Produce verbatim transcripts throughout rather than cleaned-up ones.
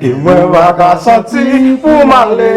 E mwen pa ka santi pou m ale.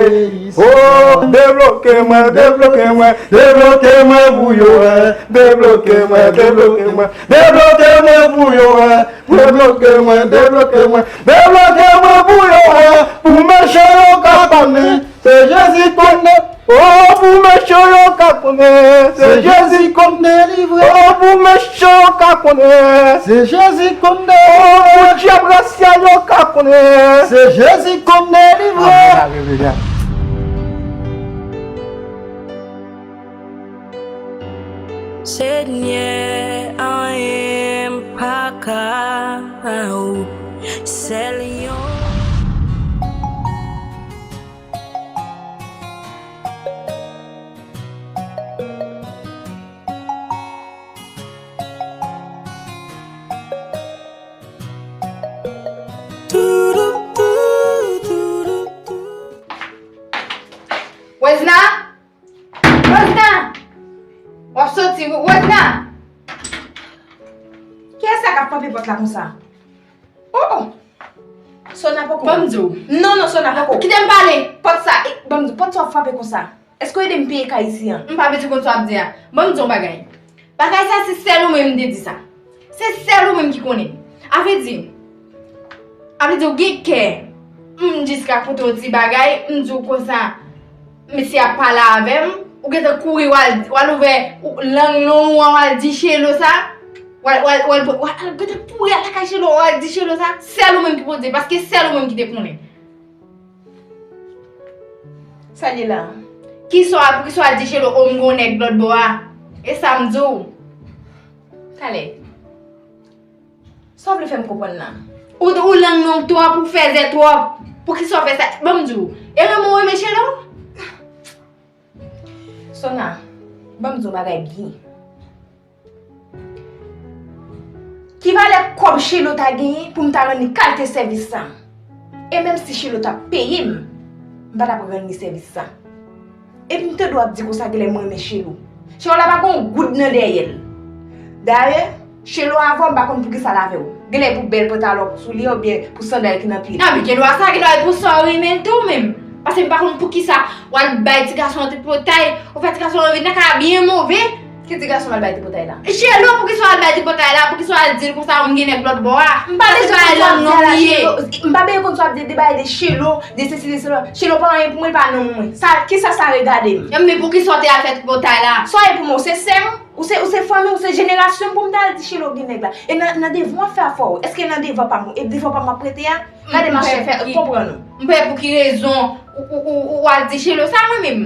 Oh, debloke mwen, debloke mwen, debloke mwen pou yo wè. Debloke mwen, debloke mwen, debloke mwen pou yo wè. Debloke mwen, debloke mwen, debloke mwen pou yo wè. Pou mechan yo ka konnen. Se Jezi konnen. Oh, pou mechan yo ka konnen. Se Jezi konnen. Oh, pou mechan yo ka konnen. Se Jezi konnen. Oh, pou dyab rasyal yo ka konnen. Se Jezi konnen. Amen, amen, amen. Senyè, anyen m pa ka, ou sèl yon. Wezna! Wezna! W ap soti, Wezna! Kiyès sa k ap frape pòt la konsa? Oh, oh! Sona poko. Ban m di w. Non, non, Sona poko. Kite m pale! Pòt sa, e, ban m di w, pòt sa w ap frape konsa. Èske w ede m peye kay isi an? M pa bezwen konn sa w ap di a. Ban m di w yon bagay. Bagay sa, se sèl ou menm m te di sa. Se sèl ou menm ki konnen. A vle di, a vle di, ou gen kè. M jis ka konte yon ti bagay, m di w konsa, mesye ap pale avè m, ou gentan kouri, w al, w al ouvè lang long ou an, w al di Chelo sa. W al, w al, w al, w al, w al gentan kouri al lakay Chelo, w al di Chelo sa. Sèl ou menm ki pote, paske sèl ou menm ki te konnen. Sa l ye la? Kisa, poukisa w al di Chelo, o, m gen yon nèg lòt bò a? E sa m di w. Talè. Sa w vle fè m konprann la? Ou, ou lang long twòp, ou fèzè twòp. Poukisa w fè sa? Ban m di w. E renmen w renmen Chelo? Sona, ban m di w bagay byen. Ki valè kòb Chelo ta genyen pou m ta rann li kalite sèvis sa? E menm si Chelo t ap peye m, m pa t ap rann li sèvis sa. Epi m te dwe ap di konsa genlè m renmen Chelo. Chelo la pa gen yon goud nan dèyè l. Dayè, Chelo avè w, m pa konn poukisa l avè w. Genlè pou bèl pantalon sou li oubyen pou sandal ki nan pye l. Nan, men gen dwa sa, gen dwa pou sa w renmen l tou menm. Paske m pa konn poukisa w al bay ti gason an tripotay, ou fè ti gason an vin nan kay la byen move. Ki ti gason m al bay tripotay la? Chelo, poukisa w al bay tripotay la? Poukisa w al di l konsa, m gen nèg lòt bò a? M pa bezwen konn sa w ap di a la, Chelo. M pa bezwen konn sa w ap di, de bagay de Chelo, de sesi, de sela. Chelo pa anyen pou mwen, li pa nonm mwen. Sa, kisa sa regade m? Ebyen, poukisa w te al fè tripotay la? Sa w ye pou mwen? Ou se sè m? Ou se, ou se fanmi, ou se jenerasyon m pou m ta al di Chelo gen nèg la. E nan, nan devan w ap fè afè w. Èske nan devan pa m, e devan pa m w ap prete a? Gade mache, fè, konprann ou. M pa wè pou ki rezon ou, ou, ou, ou al di Chelo sa, mwen menm.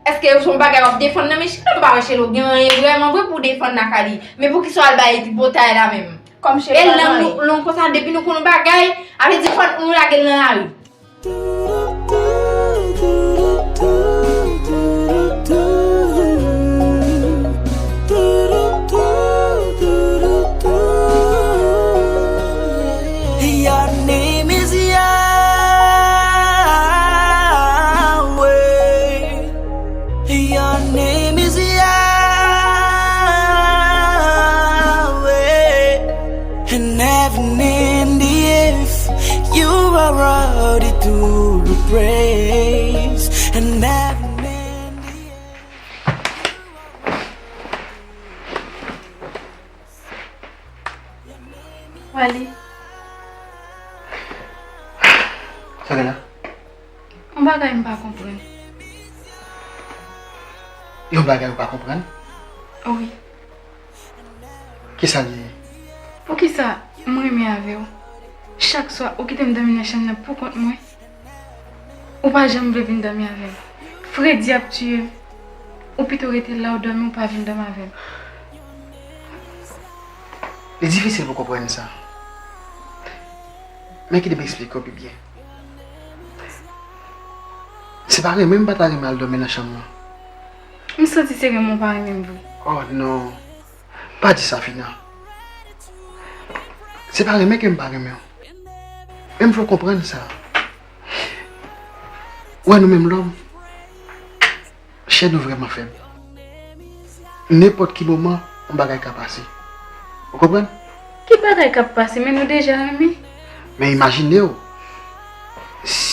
Èske se yon bagay w ap defann nan men Chelo? M pa wè Chelo gen anyen vrèman vre pou w defann lakay li. Men poukisa w al bay tripotay la menm? Kòm Chelo pa gen anyen. E lang nou long konsa, depi nou konn yon bagay, a vle di fò nou lage l nan lari. Your name is Yahweh. Your name is Yahweh. And heaven and the earth, you are worthy to be praised. And heaven and the earth. Wally. Sa gen la? Yon bagay m pa konprann. Yon bagay ou pa konprann? Wi. Kisa l ye? Poukisa m renmen avè w? Chak swa, ou kite m dòmi nan chanm nan poukont mwen. Ou pa janm vle vin dòmi avè m. Fredi ap tiye m. Ou pito rete la, ou dòmi, ou pa vin dòmi avè m. Li difisil pou konprann sa. Men kite m eksplike w pi byen. Se pa renmen m pa ta renmen al dòmi nan chanm nan. M santi se renmen w pa renmen m vre. Oh non. Pa di sa, Fina. Se pa renmen ke m pa renmen w. Men m fè w konprann sa. Ou wè nou menm lòm, chè nou vrèman fèb. Nenpòt ki moman, yon bagay ka pase. Ou konprann? Ki bagay k ap pase? Men nou deja renmen. Men imajine w,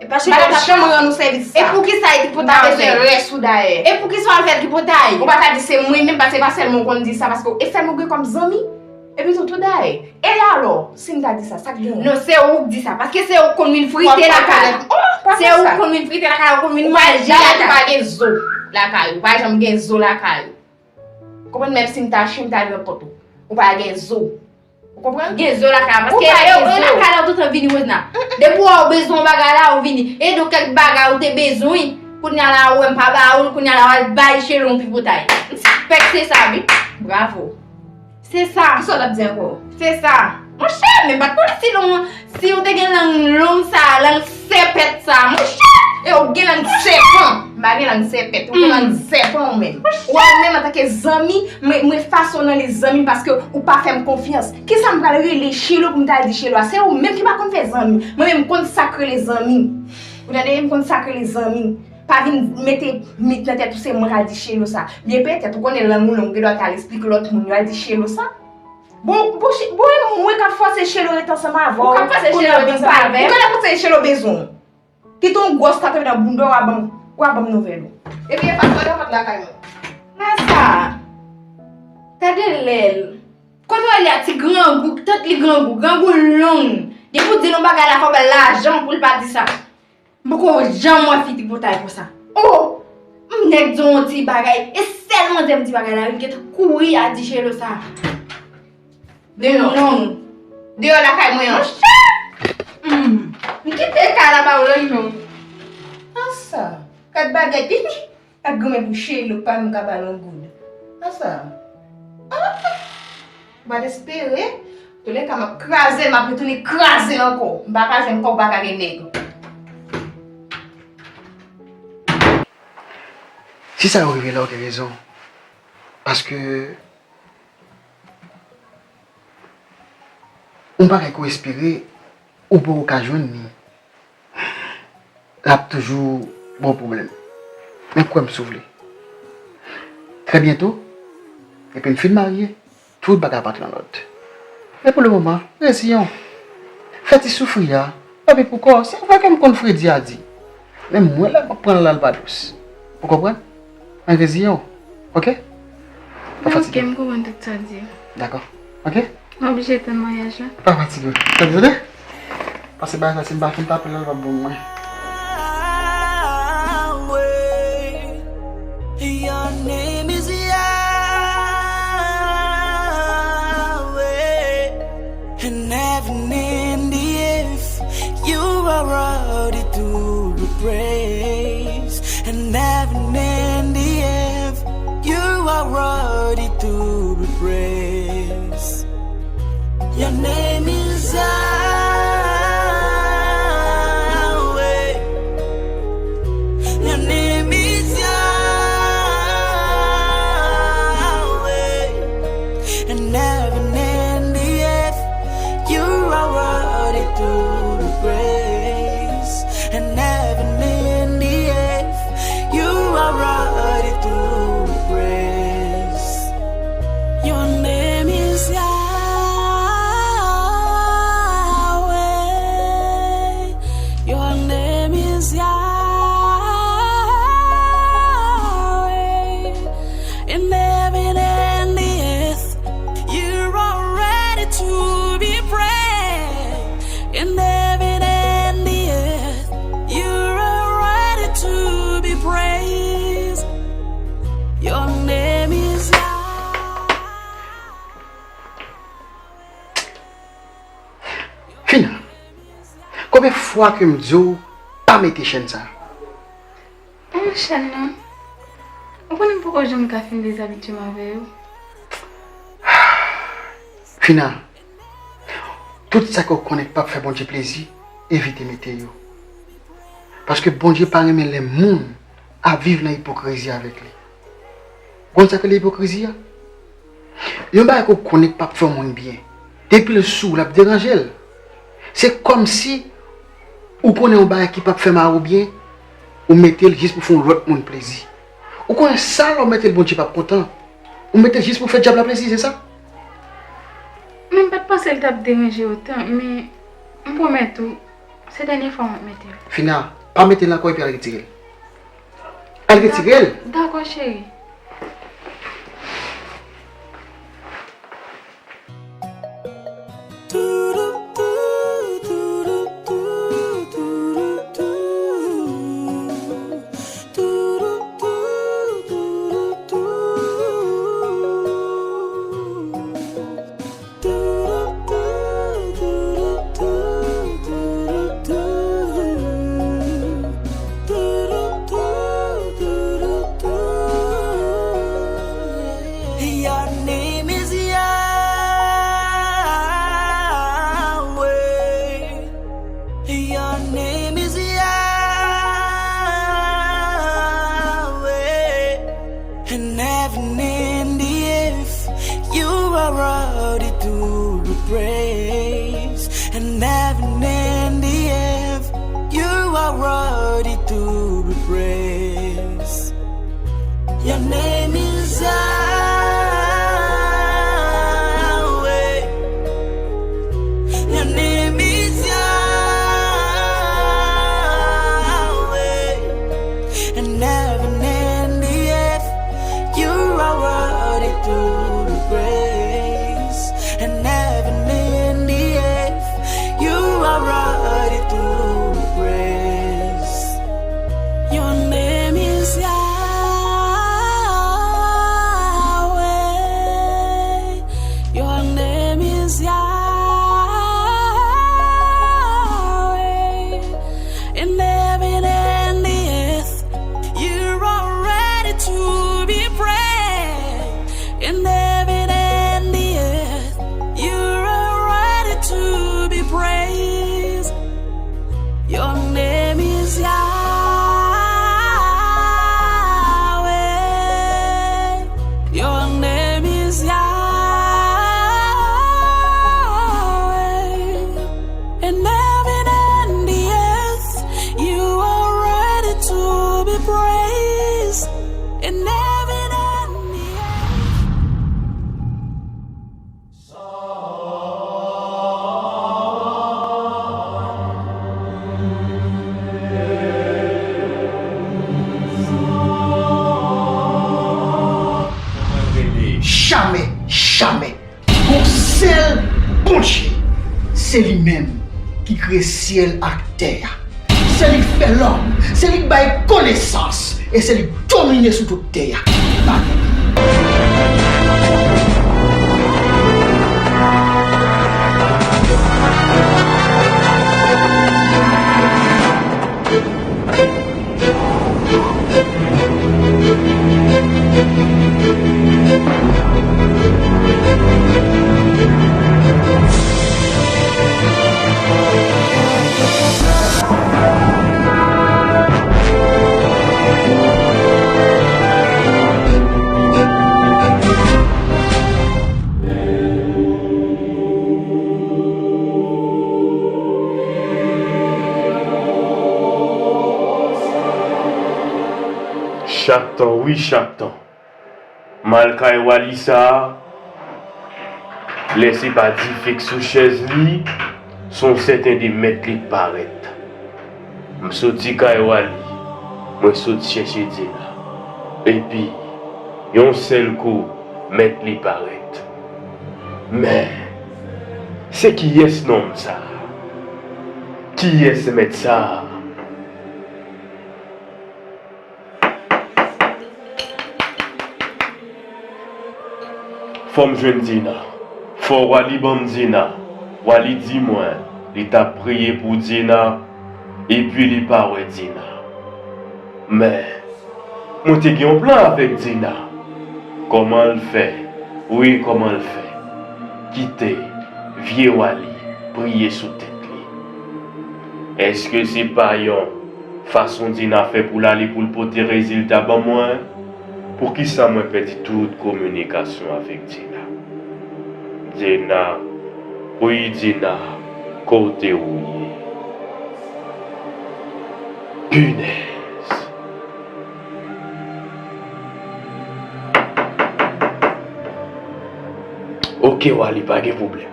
E pa chita, m pa t ap janm rann ou sèvis sa. E poukisa e tripotay? Ou pa bezwen rès ou dayè. E poukisa w al fè tripotay? Ou pa ta di se mwen menm, paske se pa sèlman ou konn di sa, paske e sèlman ou gen kòm zanmi. Epi tou, tou dayè. E alò, si m ta di sa, sa k genyen? Non, se ou k di sa, paske se ou k konn vin frite lakay la. Se ou k konn vin frite lakay la, ou konn vin manje lakay la. Ou pa gen zo lakay ou, ou pa janm gen zo lakay ou. Konprann, menm si m ta chwe, m ta di nenpòt ou. Ou pa gen zo. Ou konprann? Gen zo lakay la, paske e, e lakay la ou toutan vini, Rosna. Depi w wè ou bezwen yon bagay la, ou vini. E donk kèk bagay ou te bezwen, kounye a la ou wè m pa ba ou l, kounye a la w al bay Chelo yon tripotay. M vèkse sa, wi. Bravo. Se sa. Kisa w t ap di ankò? Se sa. Monchè, men m pa t konn si long, si w te gen lang long sa, lang sèpèt sa, monchè. E w gen lang sèpan. M pa gen lang sèpèt, ou gen lang sèpan ou menm. Ou wè ou menm antanke zanmi, mwen, mwen fason nan li zanmi paske ou pa fè m konfyans. Kisa m pral rele Chelo pou m ta di Chelo a? Se ou menm ki pa konn fè zanmi. Mwen menm m konn sa k rele zanmi. Ou tande? M konn sa k rele zanmi. Pa vin mete mit nan tèt ou se mwen k al di Chelo sa. Byen petèt, ou konnen lang ou long, ou gen dwa t al esplike lòt moun yo al di Chelo sa. Bon, bon, chi- bon, e mwen k ap fòse Chelo ret ansanm avè w. Ou k ap fòse Chelo ret ansanm avè m? Ou ka fòse Chelo bezwen w. Kite yon gwòs tatoy nan bounda w a ban m, w a ban m nouvèl ou. Epi e pa twò de mòt lakay mwen. Sa sa. Gade lè l. Kote w wè li a ti grangou, tèt li grangou, grangou long. Depi w di l yon bagay la fò w ba l lajan pou l pa di sa. M poko janm wè fi tripotay konsa. Oh! M nèk di yon ti bagay, e sèl manzè m di bagay la, wi, l gentan kouri al di Chelo sa. Deyò. Non. Deyò lakay mwen an. Monchè! Hmm. M kite kay la ba w la, non. Ansa. Gad bagay, gad granmè pou Chelo, pa menm ka ba l yon goud. Ansa. Ah! Ou pa t espere? Touleka, m ap kraze l, m ap retounen kraze l ankò. M pa ka jwenn kòb, m pa ka gen nèg. Si sa yo rive la, ou gen rezon. Paske yon bagay ke w espere, ou poko ka jwenn li. L ap toujou ba w pwoblèm. Men kwè m si w vle. Trè byento, epi n fin marye, tout bagay ap antre nan lòd. Men pou le moman, reziyen w. Fè ti soufri a, tanpri pou kò w. Se vre ke m konn fredi a di. Men mwen la m ap pran l al pa dous. Ou konprann? Men reziyen w. Oke? Pa fatige. Oke, m konprann tout sa w di. Dakò. Oke? M oblije tann maryaj la. Pa fatige. Tande, tande? Pase bagay sa, si m pa fin tape l, l p ap bon pou mwen. Yahweh, your name is Yahweh, and heaven and the earth, you are worthy to be praised, and heaven and the earth, you are worthy to be praised. Your name is Yahweh. Your name is Yahweh. fwa ke m di w pa mete chèn sa. An chèn nan. Ou konnen m poko janm ka fin dezabitye m avè yo. Fina, tout sa ke w konnen k p ap fè Bondye plezi, evite mete yo. Paske Bondye pa renmen lè moun ap viv nan ipokrizi avèk li. Ou konn sa k rele ipokrizi a? Yon bagay ke w konnen k p ap fè yon moun byen, depi l sou w, l ap deranje l. Se kòmsi ou konnen yon bagay ki p ap fè mari w byen, ou mete l jis pou fè yon lòt moun plezi. Ou konnen sa, lè w mete l, Bondye p ap kontan. Ou mete l jis pou fè dyab la plezi, se sa? Men m pa t panse l t ap deranje otan, men m pwomèt ou, se dènye fwa m ap mete l. Fina, pa mete l ankò epi al retire l. Al retire l. Dakò, cheri. Your name is Yahweh. Your name is Yahweh. In heaven and the earth, you are worthy to be praised. In heaven and the earth, you are worthy to be praised. Your name is Yahweh. Your name is Yahweh. And heaven and the earth, you are worthy to be praised. And heaven and the earth, you are worthy to be praised. Your name is Yahweh. Your name is Yahweh. In heaven and the earth, you are ready to be praised. In heaven and the earth, you are ready to be praised. Your name is Yahweh. Your name is Yahweh. In heaven and the earth, you are ready to be praised. In heaven and the earth. Jamè, jamè. Gon sèl Bondye. Se li menm ki kreye syèl ak tè a. Se li k fè lòm, se li k bay konesans, e se li k domine sou tout tè a. Amen. Chak tan, wi, chak tan. M al kay Wali sa a, lè se pa dife k sou chèz li, s on sèten de mèt li k parèt. M soti kay Wali, mwen sot chèche Dina. Epi, yon sèl kou, mèt li parèt. Men, se kiyès nonm sa a? Kiyès mèt sa a? Fò m jwenn Dina. Fò Wali ban m Dina. Wali di mwen li t ap priye pou Dina. Epi li pa wè Dina. Men, mwen te gen yon plan avèk Dina. Kòman l fè? Wi, kòman l fè kite vye Wally priye sou tèt li? Èske se pa yon fason Dina fè pou l ale pou l pote rezilta ban mwen? Poukisa mwen pèdi tout kominikasyon avèk Dina? Dina, wi Dina, kote ou ye? Pinèz! Oke, Wally, pa gen pwoblèm.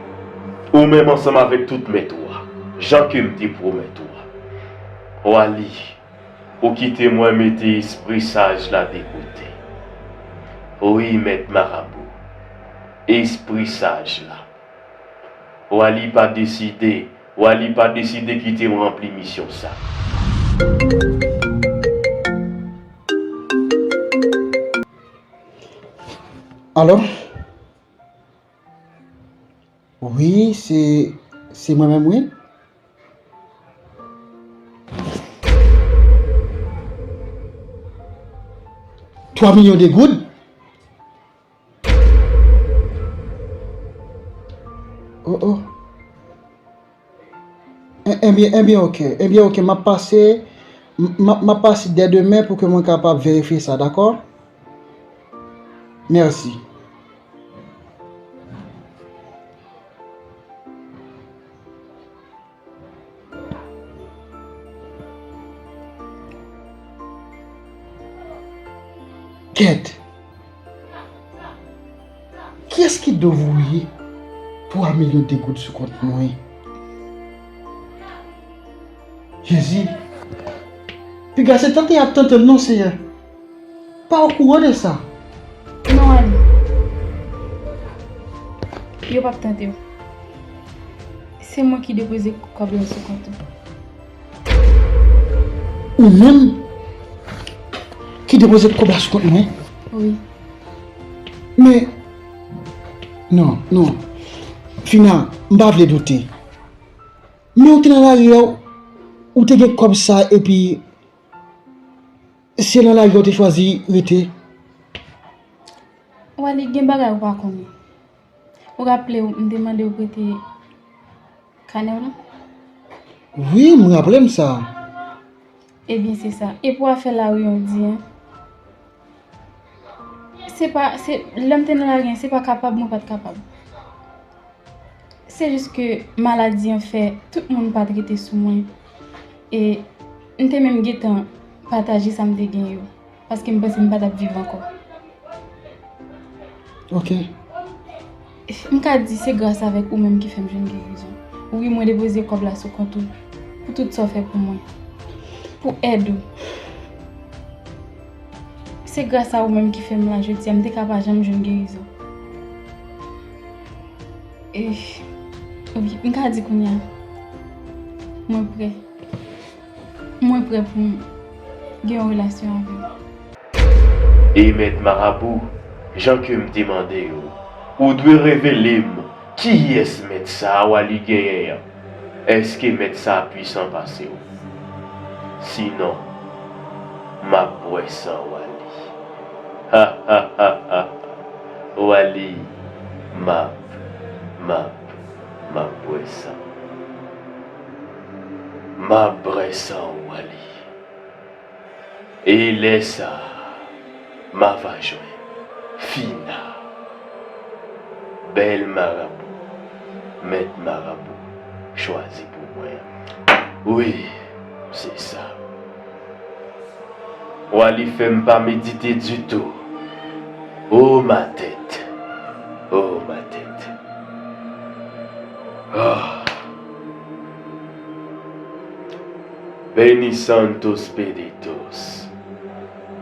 Ou menm ansanm avèk tout mèt ou a, jan ke m te pwomèt ou a. Wally, ou kite mwen mete espri saj la de kote. Wi, mèt marabou, espri saj la. Wally pa deside, Wally pa deside kite m ranpli misyon sa. Alo? Wi, se, se mwen menm, wi. Twa milyon de goud? Oh, oh. E, ebyen, ebyen, oke. Ebyen, oke, m ap pase, m, m ap, m ap pase dè demen pou ke mwen kapab verifye sa, dakò? Mèsi. Kèt! Kiyès ki devoye twa milyon de goud sou kont mwen? Jezi! Piga se tante y ap tante m non, Seyè. Pa okouran de sa. Non, Wally. Yo p ap tante w. Se mwen ki depoze kòb la sou kont ou. Ou menm ki depoze kòb la sou kont mwen? Wi. Men, non, non. Fina, m pa vle doute. Men ou te nan lari a, ou te gen kòb sa, epi se nan lari a ou te chwazi rete? Wally, gen bagay ou pa konnen. Ou raple w, m te mande w prete kanè w lan? Wi, m raple m sa. Ebyen, se sa. E pou afè lari an di an, se pa, se, lè m te nan lari an, se pa kapab mwen pa t kapab. Se jis ke maladi an fè tout moun pa t rete sou mwen. E m te menm gentan pataje sa m te gen yo. Paske m panse m pa t ap viv ankò. Ok. M ka di se gras avèk ou menm ki fè m jwenn gerizon. Wi, mwen depoze kòb la sou kont ou pou tout sa w fè pou mwen. Pou èd ou. Se gras a ou menm ki fè m la jodi a, m te ka pa janm jwenn gerizon. E, wi, m ka di kounye a, mwen prè. Mwen prè pou m gen yon relasyon avè w. E mèt marabou, jan ke m te mande w, ou dwe revele m kiyès mèt sa a Wally genyen an. Èske mèt sa a pwisan pase w? Sinon, m ap bwè san Wally. Ha, ha, ha, ha, ha. Wally, m ap, m ap, m ap bwè san. M ap bwè san Wally. E lè sa a, m ava jwenn Fina, bèl marabou, mèt marabou chwazi pou mwen an. Wi, se sa. Wally fè m pa medite ditou. O ma tèt, o ma tèt. Ah. Beni Santo Spiritus.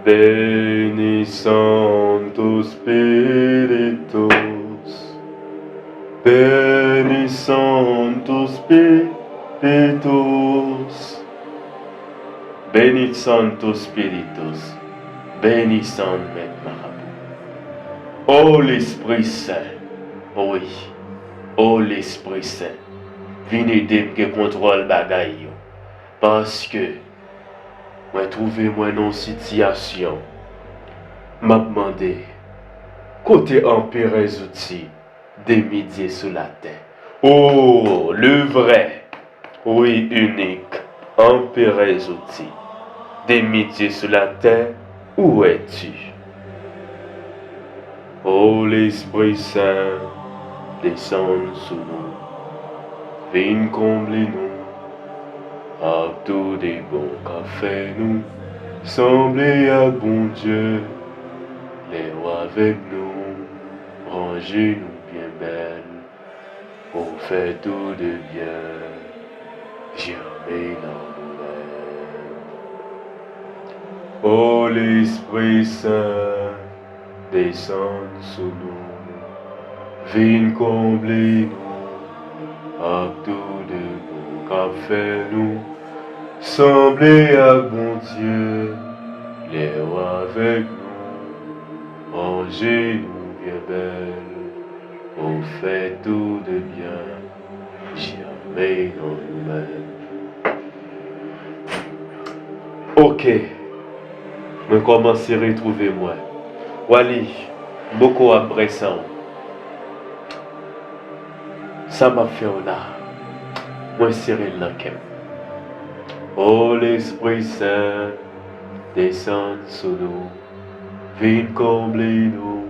Beni Santo Spiritus. Beni Santo Spiritus. Beni Santo Spiritus. Beni san mèt marabou. O Lespri Sen. Wi. O Lespri Sen. Vin ede m gen kontwòl bagay yo. Paske mwen twouve mwen nan yon sitiyasyon, m ap mande, kote Anperè Zouti, demi-dye sou latè? O, le vrè, wi, inik, Anperè Zouti, demi-dye sou latè, où es-tu? O Lespri Sen, desann sou nou, vin konble nou ak tout de bon k ap fè nou sanble ak Bondye. Lè w avèk nou, ranje nou byen bèl, ou fè tout de byen, janmè nan nou menm. O Lespri Sen, desann sou nou, vin konble nou ak tout de bon k ap fè nou sanble ak Bondye. Lè w avèk nou, ranje nou byen bèl, ou fè tout de byen, janmè nan nou menm. Oke, mwen kòmanse retwouve mwen. Wally, m poko ap brè san w. Sa m ap fè w la, mwen sere l nan kè m. O Lespri Sen, desann sou nou, vin konble nou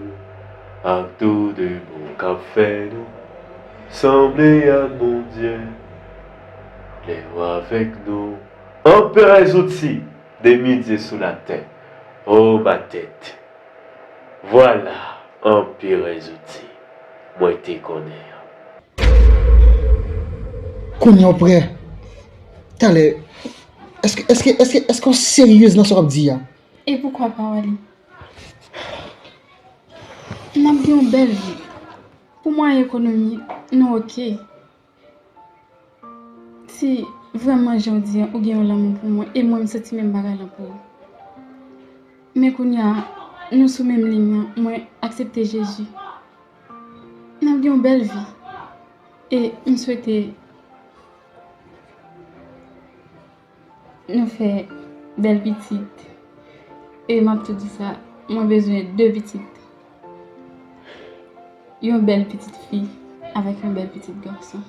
ak tout de bon k ap fè nou sanble ak Bondye. Lè w avèk nou, Anperè Zouti, demi-dye sou latè. O ma tèt. Vwala, Anperè Zouti, mwen te konnen an. Kounye a w prè. Talè, èske, èske, èske, èske w seryez nan sa w ap di a? E poukwa pa, Wally? N ap gen yon bèl vi. Pou mwayen ekonomi, nou oke. Si vrèman jan w di an, ou gen yon lanmou pou mwen, e mwen m santi menm bagay lan pou ou. Men kounye a, nou sou menm liy lan, mwen aksepte Jezi. N ap gen yon bèl vi. E m swete nou fè bèl pitit. E m ap tou di sa, mwen bezwen de pitit. Yon bèl pitit fi avèk yon bèl pitit gason.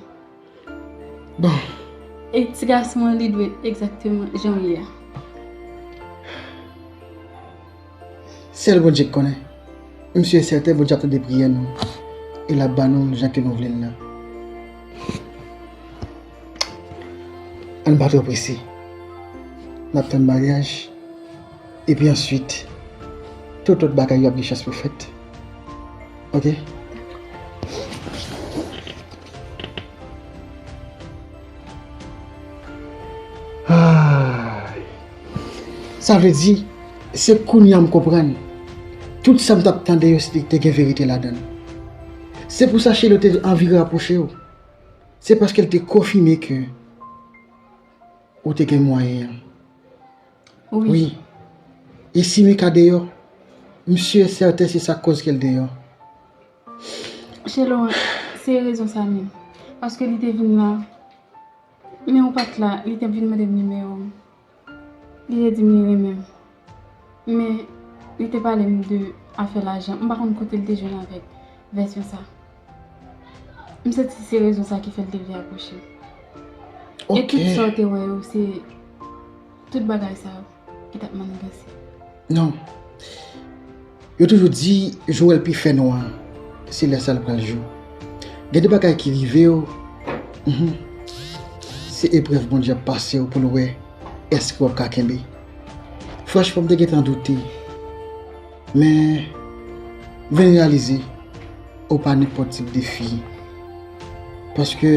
Bon. E ti gason an, li dwe egzakteman jan w ye a. Sèl Bondye k konnen. M si e sèten Bondye ap tande priyè nou e l ap ba nou l jan ke nou vle l la. Ann pa twò prese. N ap tann maryaj. Epi answit, tout lòt bagay yo ap gen chans pou fèt. Oke? Ay. Sa vle di, se kounye a m konprann. Tout sa m t ap tande yo, se te, te gen verite ladan l. Se pou sa Chelo te anvi rapwoche w. Se paske l te konfime ke ou te gen mwayen an. Wi. Wi. E si Mika deyò, m si e sèten se sa k koz ke l deyò. Chelo, se rezon sa menm. Paske li te vin la, men ou pa t la, li te vin mande m nimewo m. Li te di m li renmen m. Men, li te pale m de afè lajan. M pa konn kote l te jwenn avèk vèsyon sa. M santi se rezon sa ki fè l te vle apwoche m. E tout sa w te wè yo, se tout bagay sa yo ki t ap maniganse. Non. Yo toujou di jou wè l pi fè nwa, se lè sa l pral jou. Gen de bagay ki rive w, mhm, se eprèv Bondye ap pase w pou l wè èske w ap ka kenbe. Franchman, m te gentan doute. Men, m vin reyalize, ou pa nenpòt tip de fi. Paske,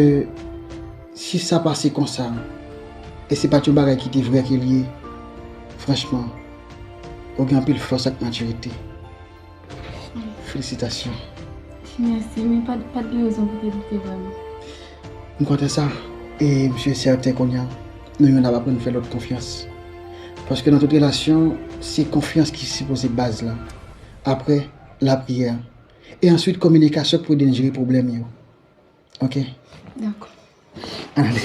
si sa pase konsa, e se pa t yon bagay ki te vrè ke l ye, franchman, ou gen anpil fòs ak matirite. Felisitasyon. Mèsi, men pa t, pa t gen rezon pou te doute vrèman. M kontan sa. E m si e sèten kounye a, nou youn ap aprann fè lòt konfyans. Paske nan tout relasyon, se konfyans ki sipoze baz la. Apre, lapriyè. E answit, kominikasyon pou ede n jere pwoblèm yo. Oke? Dakò. Ann ale.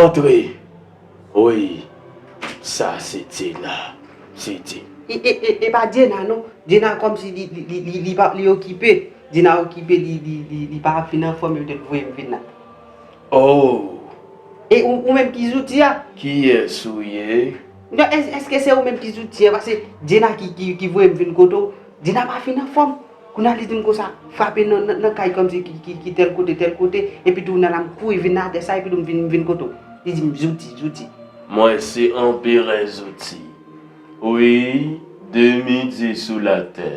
Antre. Wi, sa se Djena. Se Djena. E, e, e, e pa Djena non. Djena kòmsi li, li, li, li, li pa, li okipe. Djena okipe, li, li, li, li pa fin anfòm, yo te voye m vin la. Oh! E ou, ou menm ki Zouti a? Kiyès ou ye? Non, èske se ou menm ki Zouti a? Paske Djena ki, ki, ki voye m vin kote w. Djena pa fin anfòm. Kounye a li di m konsa, frape nan, nan, nan kay kòmsi ki, ki, ki tèl kote, tèl kote, epi tou kounye a la m kouri vin atè sa, epi tou m vin, m vin kote w. Li di m Zouti, Zouti. Mwen se Anperè Zouti. Wi, demi dye sou latè.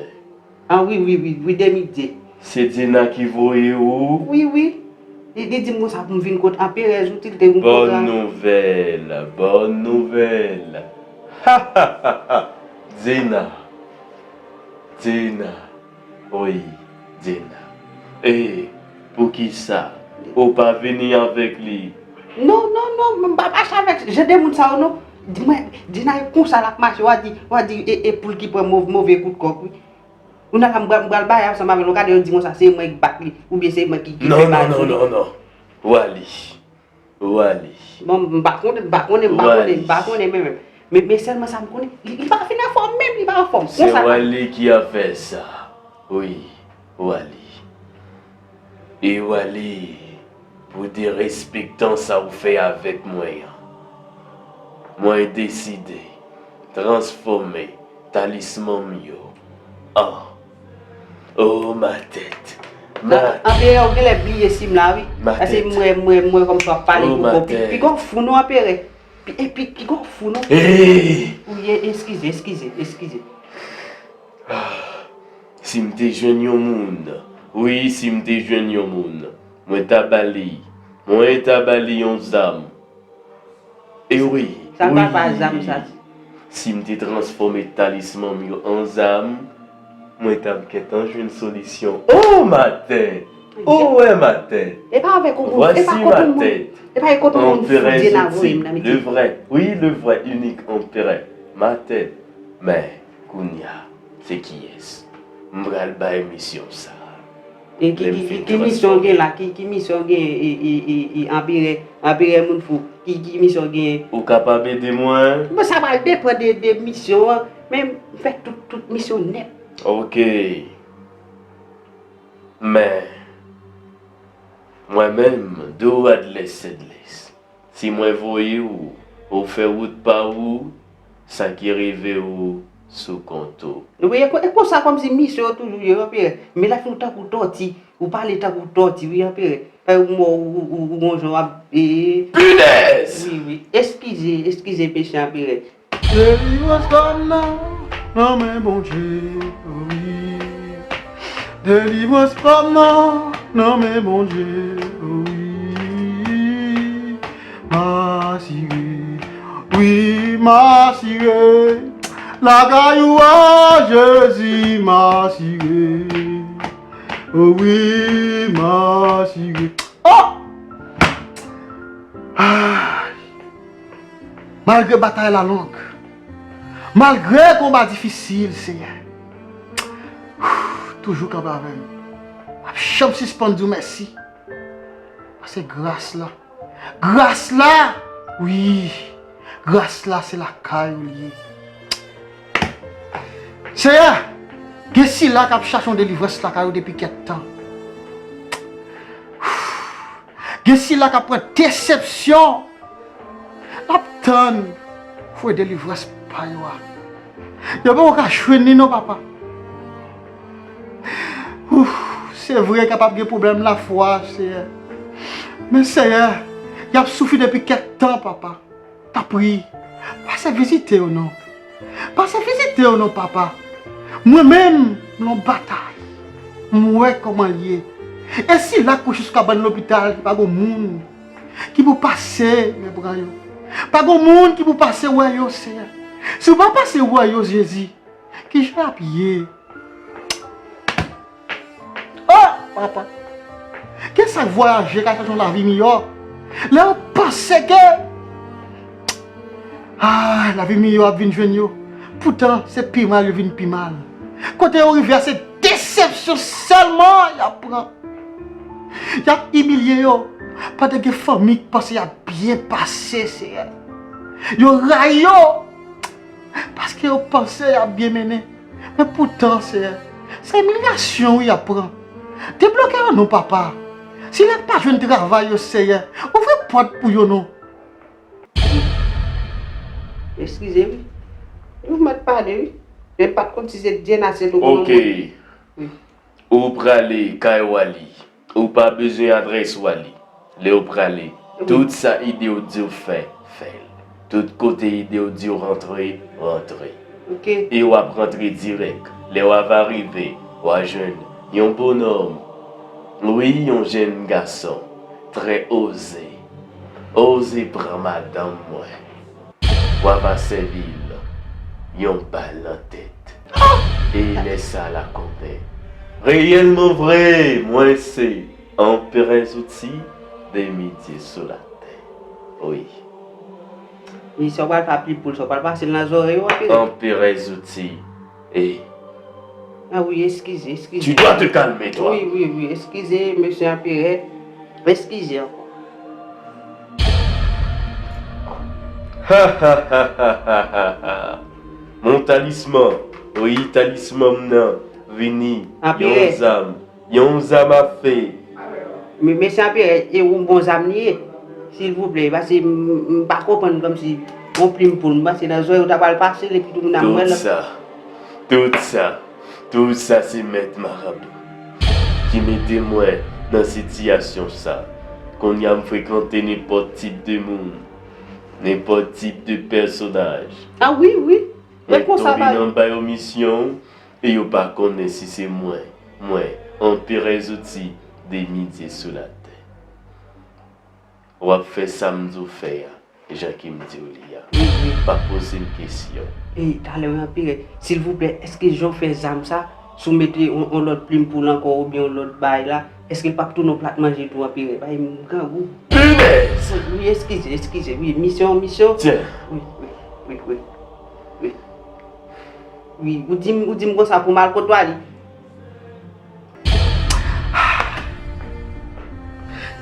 Ah wi, wi, wi, wi, demi dye. Se Djena ki voye ou? Wi, wi. Li, li di m konsa pou m vin kot Anperè Zouti, li te gen yon pwogram. Bòn nouvèl, bòn nouvèl. Ha, ha, ha, ha. Djena. Djena. Wi, Djena. E, poukisa ou pa vini avèk li? Non, non, non, m pa mache avèk jan de moun sa yo, non. Di mwen, Djena e konsa l ap mache, w a di, w a di, e, e poul ki pran mov-, move kout kòk, wi. Kounye a la, m pral, m pral bay ansanm avè l, w gade, yo di konsa, se mwen k bat li, oubyen se mwen ki, ki fè mal sou li. Non, non, non, non, non. W ale. W ale. Bon, m pa konnen, m pa konnen, m pa konnen, m pa konnen, men, men, men, men sèlman sa m konnen, li, li pa fin anfòm menm, li pa anfòm. Se w ale ki ap fè sa. Wi, w ale. E w ale pou derespektan sa w fè avèk mwen an. Mwen deside transfòme talisman m yo an. Oh, ma tèt. Ma tèt. Anperè, ou genlè bliye si m la, wi. Ma tèt. Paske mwen, mwen, mwen kòm sa w ap pale pou kòw. Pi, pi gon fou non, Anperè. Pi, epi, pi gon fou non. Hey! Ou ye, eskize, eskize, eskize. Ah, si m te jwenn yon moun, wi, si m te jwenn yon moun, mwen ta ba li, mwen ta ba li yon zam. E wi, sa pa pa zam sa. Si m te transfòme talisman m yo an zam, mwen t ap gentan jwenn solisyon. Oh, ma tèt! Oh, wè, ma tèt! E pa avèk ou, e pa kont moun. Voici ma tête. E pa kont moun fou Djena voye m nan mete. Le vrai, oui, le vrai, unique empereur. Ma tèt. Men, kounye a, se kiyès? M pral bay misyon sa. E ki, ki, ki, ki misyon w gen la? Ki, ki misyon w gen, e, e, e, e, Anperè, Anperè moun fou? Ki, ki misyon w gen? Ou kapab ede mwen? Bon, sa pral depann de, de misyon an, men m fè tout, tout misyon nèt. Ok. Men, mwen menm, do adlès sèdlès. Si mwen voye w, ou fè wout pa ou, sa ki rive ou sou kont ou. Wi, e ko-, e konsa kòmsi misyon yo toujou ye, Anperè. Men la fin ou tankou tòti, ou pale tankou tòti, wi, Anperè. Fè ou mò, ou, ou, ou, ou gon jan w ap, e. Pinèz! Wi, wi. Eskize, eskize, peche, Anperè. Delivrans pa m nan, nan men Bondye, wi. Delivrans pa m nan, nan men Bondye, wi. M asire, wi, m asire. Lakay ou a Jezi, m asire. O wi, m asire. Oh! Ay! Malgre batay la long, malgre konba difisil, Senyè, toujou kanpe avè m. M ap janm sispann di w mèsi. Paske gras la, gras la, wi, gras la se lakay ou li ye. Senyè, gen sila k ap chache yon delivrans lakay ou depi kèk tan. Gen sila k ap pran desepsyon. L ap tann fwe delivrans pa yo a. Yo poko ka jwenn li non, papa. Ouf, se vre, kapab gen pwoblèm lafwa, Senyè. Men, Senyè, y ap soufri depi kèk tan, papa. Tanpri, pase vizite yo non. Pase vizite yo non, papa. Mwen menm, m nan batay. M wè kòman l ye. E sila k kouche sou kabann lopital, pa gon moun ki pou pase men pran yo. Pa gon moun ki pou pase wè yo, Senyè. Si w pa pase wè yo, Jezi, kijan y ap ye? Oh, papa. Gen sa k vwayaje k al chache yon lavi miyò. Lè yo panse ke, ah, lavi miyò ap vin jwenn yo. Poutan, se pi mal yo vin pi mal. Kote yo rive a, se desepsyon sèlman y ap pran. Y ap imilye yo. Pandan gen fanmi k panse y ap byen pase, Seyè. Yo rayi yo, paske yo panse y ap byen mennen. Men poutan, Seyè, se imilyasyon wi y ap pran. Debloke yo non, papa. Si yo pa jwenn travay yo, Seyè, ouvri pòt pou yo non. Eskize wi. Ou mèt pale wi. Men m pa t konn si se Dyena se tou. Ok. Ou prale kay Wali. Ou pa bezwen adrès Wali. Lè w prale, tout sa ide w di w fè, fè l. Tout kote ide w di w rantre, rantre. E w ap rantre dirèk. Lè w ava rive, w a jwenn yon bonòm. Wi, yon jenn gason. Trè oze. Oze pran madanm mwen. W ava sèvi l yon bal nan tèt. E lè sa l a konnen reyèlman vre mwen se anperè Zouti de midye sou latè. Wi. Wi, sa w pral fè a pli poul, sa w pral pase l nan zòrèy ou anperè. Anperè Zouti. E. Ah wi, eskize, eskize. Tu dois te calmer, toi. Wi, wi, wi, eskize, mesye anperè. Eskize ankò. Mon talisman, wi, talisman m nan vini. Yon zam, yon zam afe. Mesye anperè, e yon bon zam li ye. Silvouplè, paske m pa konprann kòmsi yon plim poul, m panse nan zòrèy ou ta pral pase l epi tou moun ap wè l. Tout sa, tout sa, tout sa se mèt marabou ki mete mwen nan sitiyasyon sa. Kounye a m frekante nenpòt tip de moun, nenpòt tip de pèsonaj. Ah wi, wi. Mwen tonbe nan ba yo misyon e yo pa konnen si se mwen, mwen, anperè Zouti de midye sou latè. W ap fè sa m di w fè a, jan ke m di w li a. Pa poze m kesyon. E talè anperè, silvouplè, èske jan w fè zam sa, si w mete yon lòt plim poul ankò oubyen yon lòt bagay la, èske l p ap tounen yon plat manje tou anperè? Bay m grangou. Wi, eskize, eskize, wi, misyon, misyon. Wi, wi, wi, wi. Wi, ou di m, ou di m konsa pou m al kot Wali.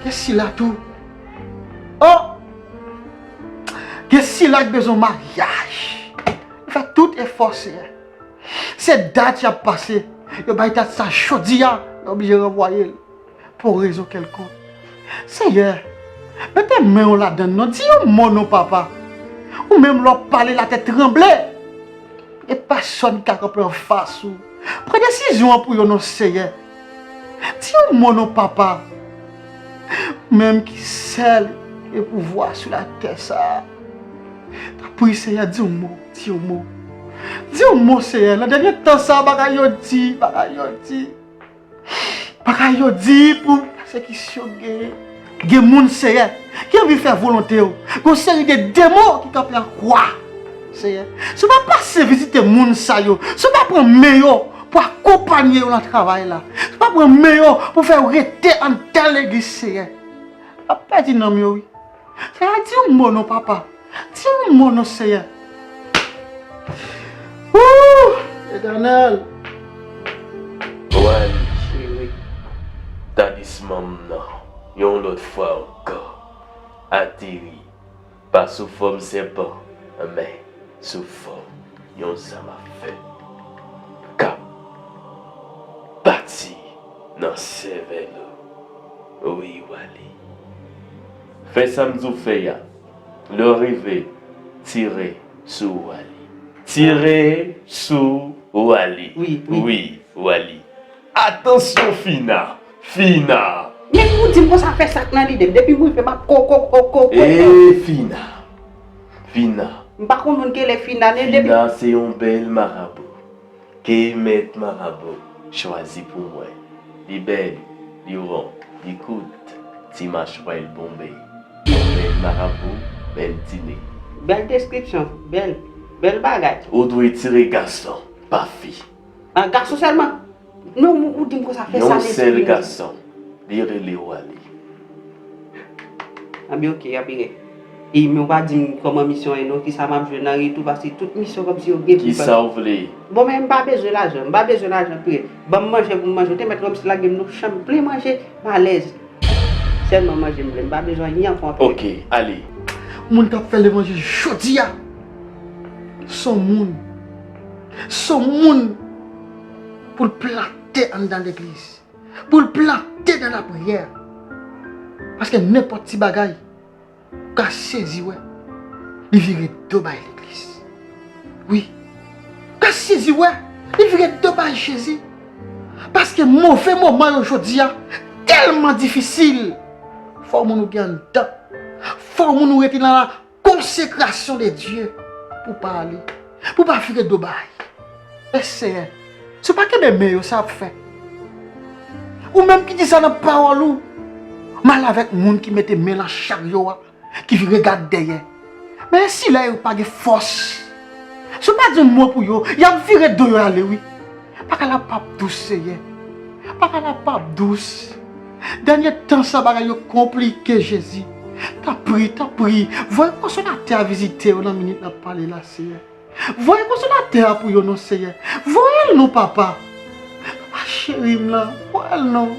Gen sila tou. Oh! Gen sila k bezwen maryaj. Yo fè tout efò, Seyè. Se dat y ap pase. Yo bay dat sa jodi a, yo oblije ranvwaye l pou rezon kèlkonk. Seyè, mete men w ladann non, di yon mo non, Papa. Ou menm lè w pale latè tranble. E pèsòn ki ka kanpe anfas ou. Pran desizyon an pou yo non, Seyè. Di yon mo non, Papa. Ou menm ki sèl gen pouvwa sou latè sa a. Tanpri, Seyè, di yon mo, di yon mo. Di yon mo, Seyè. Nan dènye tan sa a, bagay yo di, bagay yo di. Bagay yo di pou pèsekisyon gen. Gen moun, Seyè, ki anvi fè volonte w. Gen yon seri de demon ki kanpe an kwa, Seyè. Si w pa pase vizite moun sa yo, si w pa pran men yo pou akonpanye yo nan travay la, si w pa pran men yo pou fè yo rete anndan legliz, Seyè, y ap pèdi nanm yo, wi. Seyè, di yon mo non, Papa. Di yon mo non, Seyè. Wouh! Etènèl! Wali, wi. Talisman m nan, yon lòt fwa ankò, ateri, pa sou fòm sèpan, men sou fòm yon zam a fè k ap pati nan sèvèl ou. Wi, Wali. Fè sa m di w fè a. Lè w rive, tire sou Wali. Tire sou Wali. Wi, wi. Wi, Wali. Atansyon, Fina! Fina! Men ou di m konsa fè sa k nan lide m. Depi m rive m ap ko ko ko ko ko. Ee, Fina! Fina! M pa konn moun ki rele Fina, men depi. Fina se yon bèl marabou ke mèt marabou chwazi pou mwen. Li bèl, li won, li kout, ti machwè l bonbe. Yon bèl marabou, bèl ti ne. Bèl deskripsyon, bèl, bèl bagay. Ou dwe tire gason, pa fi. Ah, gason sèlman? Non, ou di m konsa fè sa lespri m di. Yon sèl gason, li rele Wali. Anben oke, anben. E men ou pa di m kòman misyon an ye non, kisa m ap jwenn an retou, paske tout misyon kòmsi yo gen pou fè. Kisa w vle? Bon, men m pa bezwen lajan, m pa bezwen lajan, frè. Ban m manje pou m manje, ou te mèt kòmsi lage m nan chanm plen manje, m alèz. Sèlman manje m vle, m pa bezwen anyen ankò anpil. Ok, ale. Moun k ap fè levanjil jodi a, se yon moun, se yon moun pou l plante anndan legliz, pou l plante nan lapriyè. Paske nenpòt ti bagay, ou ka sezi wè, li vire do bay legliz. Wi. Ou ka sezi wè, li vire do bay Jezi. Paske move moman yo jodi a tèlman difisil. Fò moun ou gen anndan. Fò moun ou rete nan la consécration de Dieu pou pa ale, pou pa vire do bay. E Seyè, si w pa kenbe men yo, sa ap fè. Ou menm ki di sa nan pawòl ou, m al avèk moun ki mete men nan charyo a, ki vire gad dèyè. Men si lè yo pa gen fòs, si w pa di yon mo pou yo, y ap vire do yo ale, wi. Bagay la p ap dous, Seyè. Bagay la p ap dous. Dènye tan sa, bagay yo konplike, Jezi. Tanpri, tanpri, voye konsolatè a vizite yo nan minit n ap pale la, Seyè. Voye konsolatè a pou yo non, Seyè. Voye l non, papa. Papa cheri m lan, voye l non.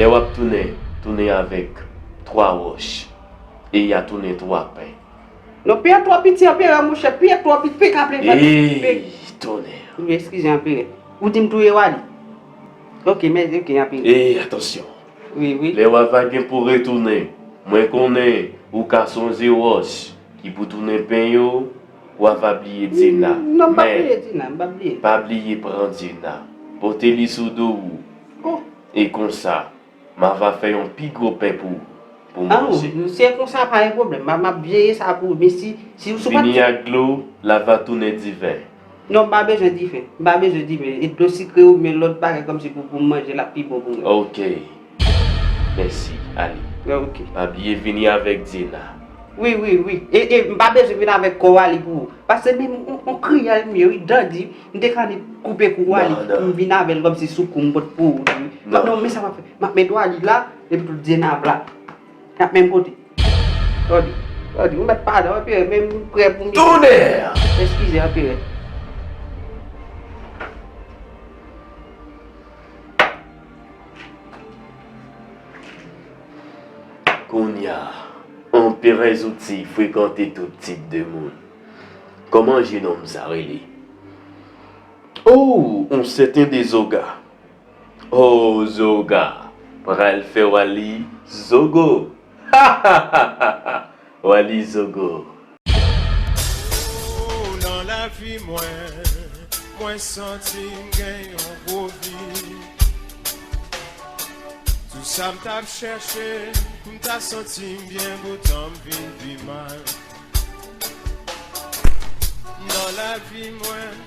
Lè w ap tounen, tounen avèk twa wòch, e y a tounen twa pen. Non, pen an twò piti, anperè, monchè, pen an twò piti, pen ka plen vant. Ey, tonnè. Wi, eskize, anperè. Ou di m touye Wali? Ok, mèsi, ok, anperè. Ey, atansyon. Wi, wi. Lè w ava gen pou retounen, mwen konnen ou ka sonje wòch ki pou tounen pen yo, w ava bliye Dina. Non, m pa bliye Dina, m pa bliye. Men, pa bliye pran Dina, pote li sou do ou. Oh. E konsa, m ava fè yon pi gwo pen pou, pou manje. Ah, se konsa, pa gen pwoblèm. M a, m ap jere sa pou ou. Men si, si, si w pa t... Vini ak dlo, l ava tounen diven. Non, m pa bezwen diven. M pa bezwen diven. E dlo sikre oubyen lòt bagay kòmsi pou, pou m manje, l ap pi bon pou mwen. Ok. Mèsi, ale. Ok. Pa bliye vini avèk Dina. Wi, wi, wi. E, e, m pa bezwen vin avèk kò Wali pou ou. Paske menm on, on kriyèl m ye, wi, dandi, m te ka annik koupe kou Wali, non, non, pou m vin avè l kòmsi sou kou m pot pou ou, wi. Non. Non, men sa m ap fè. M ap met Wali la, epi tout Dina ap la. Y ap menm kote. Tande, tande, ou mèt pale, anperè, men m prè pou m... Tonnerre! Eskize, anperè. Kounye a, anperè Zouti frekante tout tip de moun. Kòman jenòm sa rele? Oh, on sèten Dezoga. Oh, Zoga pral fè Wali zogo. Wali zogo. Oh, nan lavi mwen, mwen santi m gen yon gwo vid. Tou sa m t ap chèche, m ta santi m byen, poutan m vin pi mal. Nan lavi mwen,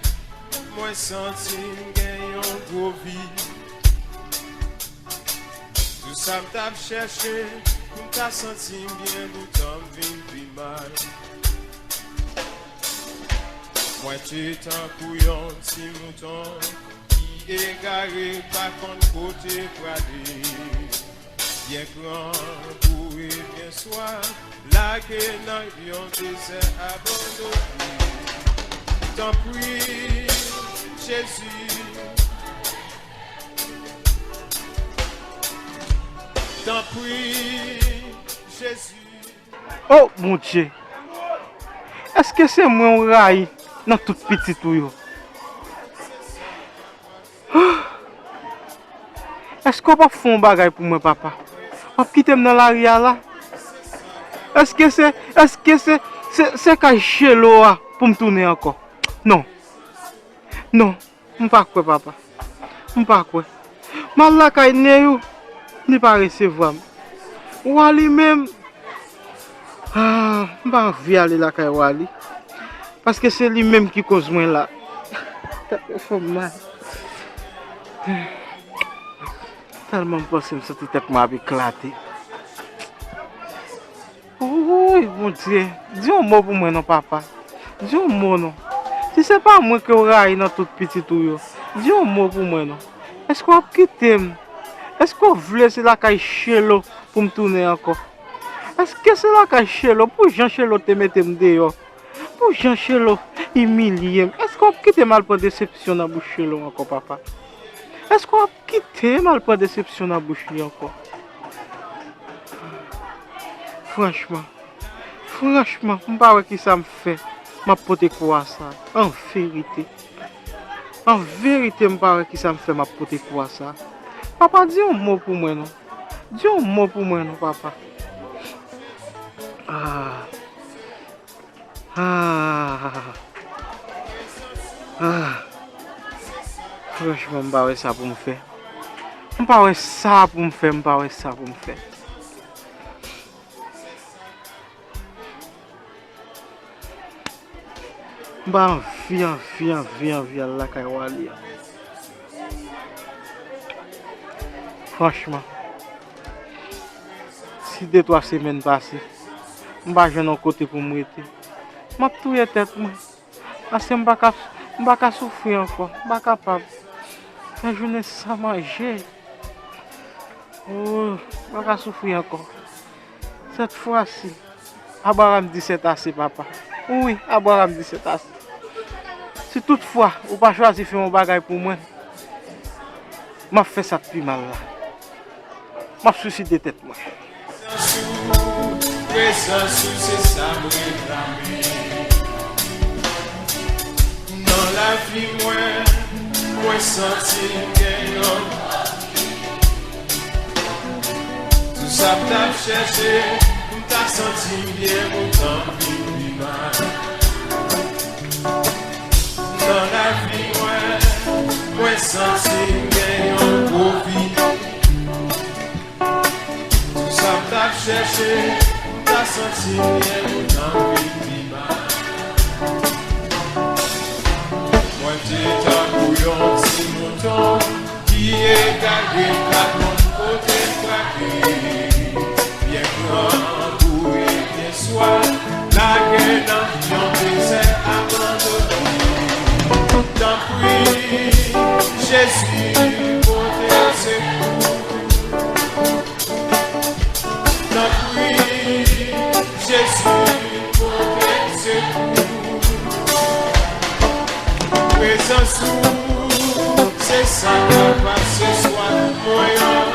mwen santi m gen yon gwo vid. Tou sa m t ap chèche, pou m ta santi m byen, poutan m vin pi mal. Mwen te tankou yon ti mouton ki egare, pa konn kote prale. Byen gran, boure, byen swa, lage nan yon dezè abandone. Tanpri, Jezi. Tanpri, Jezi. Oh, Bondye! Èske se mwen ou rayi nan tout pitit ou yo? Èske w p ap fè yon bagay pou mwen, papa? W ap kite m nan lari a la? Èske se, èske se, se, se kay Chelo a pou m tounen ankò? Non. Non, m pa kwè, papa. M pa kwè. M al lakay Neyou, li pa resevwa m. Wali menm, ah, m pa anvi ale lakay Wali. Paske se li menm ki koz mwen la. Tèt mwen fè m mal. Tèlman m panse m santi tèt mwen ap eklate. Wouy, Bondye, di yon mo pou mwen non, papa. Di yon mo non. Si se pa mwen ke w rayi nan tout pitit ou yo, di yon mo pou mwen non. Èske w ap kite m? Èske w vle se lakay Chelo pou m tounen ankò? Èske se lakay Chelo pou jan Chelo te mete m deyò? Pou jan Chelo imilye m, èske w ap kite m al pran desepsyon nan bouch Chelo ankò, papa? Èske w ap kite m al pran desepsyon nan bouch li ankò? Franchman, franchman, m pa wè kisa m fè m ap pote kou a sa, an verite. An verite, m pa wè kisa m fè m ap pote kou a sa. Papa, di yon mo pou mwen non. Di yon mo pou mwen non, papa. Ah. Ah. Ah. Franchman, m pa wè sa pou m fè. M pa wè sa pou m fè, m pa wè sa pou m fè. M pa anvi, anvi, anvi, anvi al lakay Wali a. Franchman, si de twa semèn pase, m pa jwenn yon kote pou m rete, m ap touye tèt mwen. Paske m pa ka, m pa ka soufri ankò, m pa kapab. Yon jounen san manje. Oh, m pa ka soufri ankò. Sèt fwa si, Abraram di sèt ase, papa. Wi, Abraram di sèt ase. Si tout fwa ou pa chwazi fè yon bagay pou mwen, m ap fè sa k pi mal la. M ap swiside tèt mwen. Prezans ou se sa m reklame. Nan lavi mwen, mwen santi m gen yon Tout sa m t ap chèche, m ta santi m byen, m t anvi pi mal. Nan lavi mwen, mwen santi m gen yon gwo vid. Tout sa m t ap chèche, m ta santi m byen, m t anvi pi mal. Mwen te tankou yon ti mouton ki egare pa konn kote l prale. Byen gran, boure, byen swaf, lage nan yon dezè abandone. Tanpri, Jezi, pote sekou. Tanpri, Jezi, pote sekou. Prezans ou, se sa k ap pase swaf mwen an.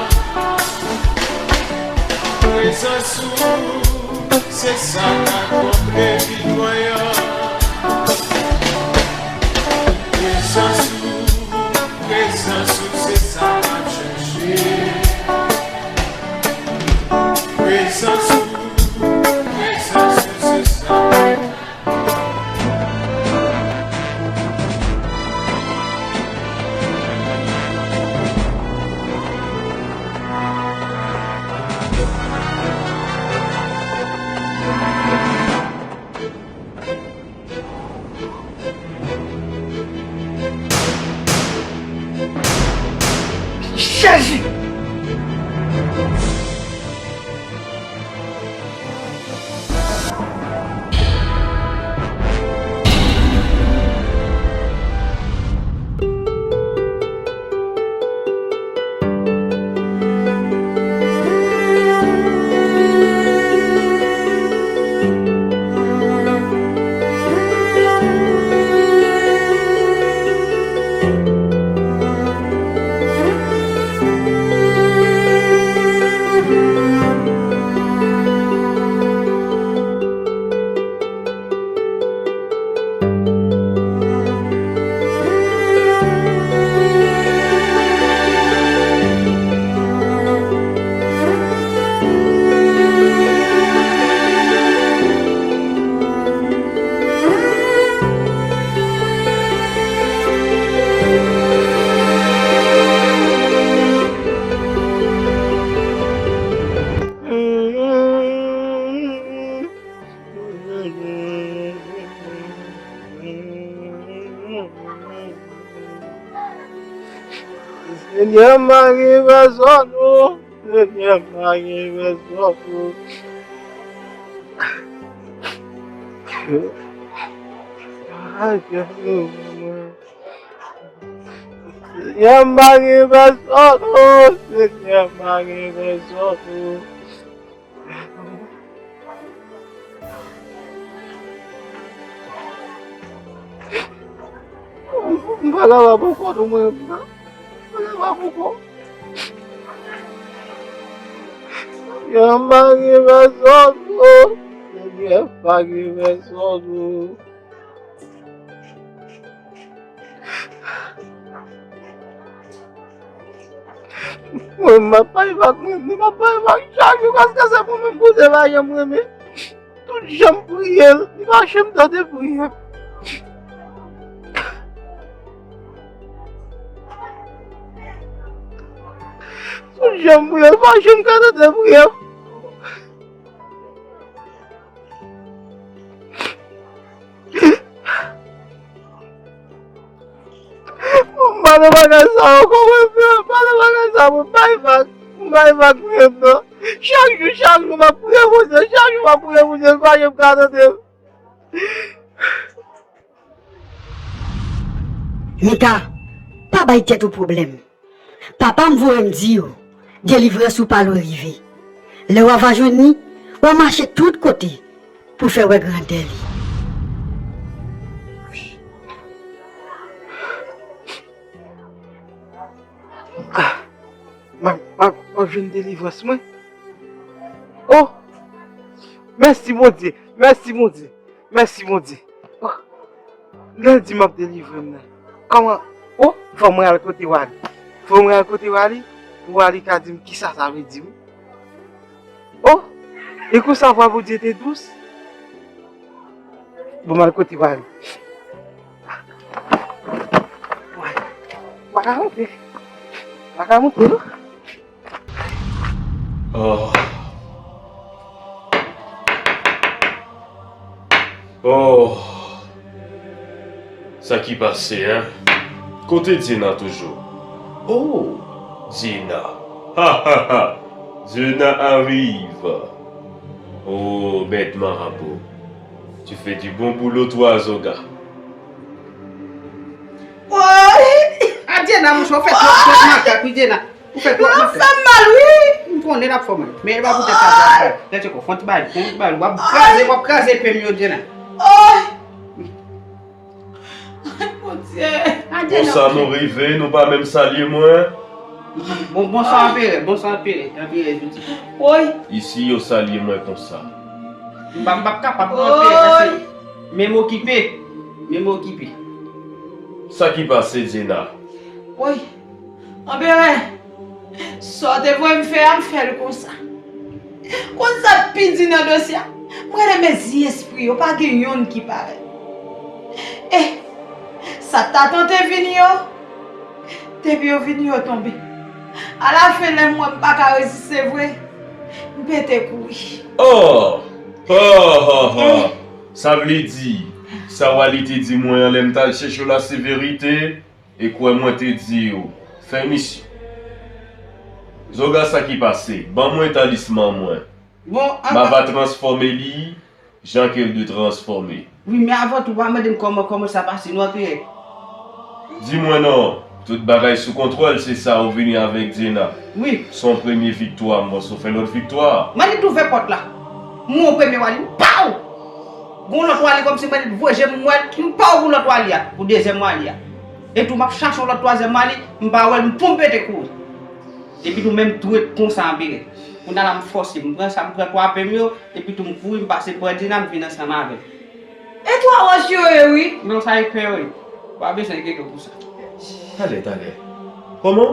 Prezans ou, se sa k ap konble vid mwen an. Prezans ou, prezans ou, se sa m ap chèche. Prezans ou, prezans ou, se sa. Jezi! Senyè, m pa gen pèsòn, non. Senyè, m pa gen pèsòn, non. Ay, Senyè, m pa gen pèsòn, non. Senyè, m pa gen pèsòn, non. M pa kapab ankò non mwen menm nan. M pa kapab ankò. Senyè, m pa gen pèsòn non. Senyè, m pa gen pèsòn non. Mwen, m ap bay vag mwen, m ap bay vag chak jou paske se mwen menm Bondye pa janm renmen. Tout jan m priye l, li pa janm tande priyè m. Tout jan m priye l, li pa janm ka tande priyè m. M pa nan bagay sa ankò, mwen, frè. M pa nan bagay sa, mwen. M bay vag. M bay vag, frè, non. Chak jou, chak jou, m ap priye Bondye. Chak jou, m ap priye Bondye. L pa janm ka tande m. Mika, pa bay tèt ou pwoblèm. Papa m voye m di w, delivrans ou pa lwen rive. Lè w a va jwenn li, w a mache tout kote pou fè wè grandè li. Ah, m ap, m ap, m ap jwenn delivrans mwen. Oh! Mèsi Bondye, mèsi Bondye. Mèsi Bondye. Oh, lè l di m ap delivre m nan. Kòman? Oh, fò mwen al kote Wali. Fò mwen al kote Wali. Pou Wali ka di m kisa sa vle di wi. Oh, e konsa vwa Bondye te dous. Bon, m al kote Wali. Wali. Pa ka monte. Pa ka monte non. Oh. Oh. Sa ki pase, en? Kote Dina toujou? Oh, Dina. Ha, ha, ha. Dina arrive. Oh, bête marabout. Tu fais du bon boulot, toi, Zoga. Woy! A Dina, mouche, ou fè twòp, twòp makak, wi, Dina. Ou fè twòp makak. L ap fè m mal, wi! M konnen l ap fè w mal. Men e pa poutèt sa, l ap fè. Tèt yo, fon ti bay, fon ti bay. W ap kraze, w ap kraze pye m yo, Dina. Ay, Bondye! A Dina, konsa nou rive, nou pa menm salye mwen. Bon, bonswa, anperè, bonswa, anperè, anperè, jodi. Woy! Isi, yo salye mwen konsa. M pa, m p ap kapab, non, anperè, paske men m okipe. Men m okipe. Sa ki pase, Dina? Woy! Anperè, sa w te voye m fè a, m fè l konsa. Konn sa k pi di nan dosye a? M rele mezi espri yo, pa gen yonn ki parèt. E sa t ap tante vini yo, depi yo vini yo tonbe. Alafen, lè m wè m pa ka reziste vre, m pete kouri. Oh! Oh, oh, oh. Sa vle di, sa Wali te di mwen an lè m t al chèche w la se verite? E kwè mwen te di w, fè misyon. Zoga, sa ki pase? Ban mwen talisman mwen. Bon, m a va transfòme li jan ke l dwe transfòme. Wi, men avan tou, pa mande m kòman, kòman sa pase, non, anperè. Di mwen non, tout bagay sou kontwòl, se sa ou vini avèk Dina. Wi. Se yon premye viktwa, m panse w fè lòt viktwa. Mwen li t ouvè pòt la. Mwen premye Wali, m paw! Gon lòt Wali kòmsi mwen li t voye je m, mwen, m paw pou lòt Wali a, pou dezyèm Wali a. Etou m ap chache yon lòt twazyèm Wali, m pa wè l, m pou m pete kouri. Epi tou menm tou ret konsa anperè. Kounye a la m fòse, m pran sa, m pran twa pye m yo, epi tou m kouri, m pase bò Dina, m vin ansanm avè l. E twa wòch yo ye wi. Non, sa e pè yo ye. Ou pa bezwen enkyete w pou sa. Talè, talè. Kòman?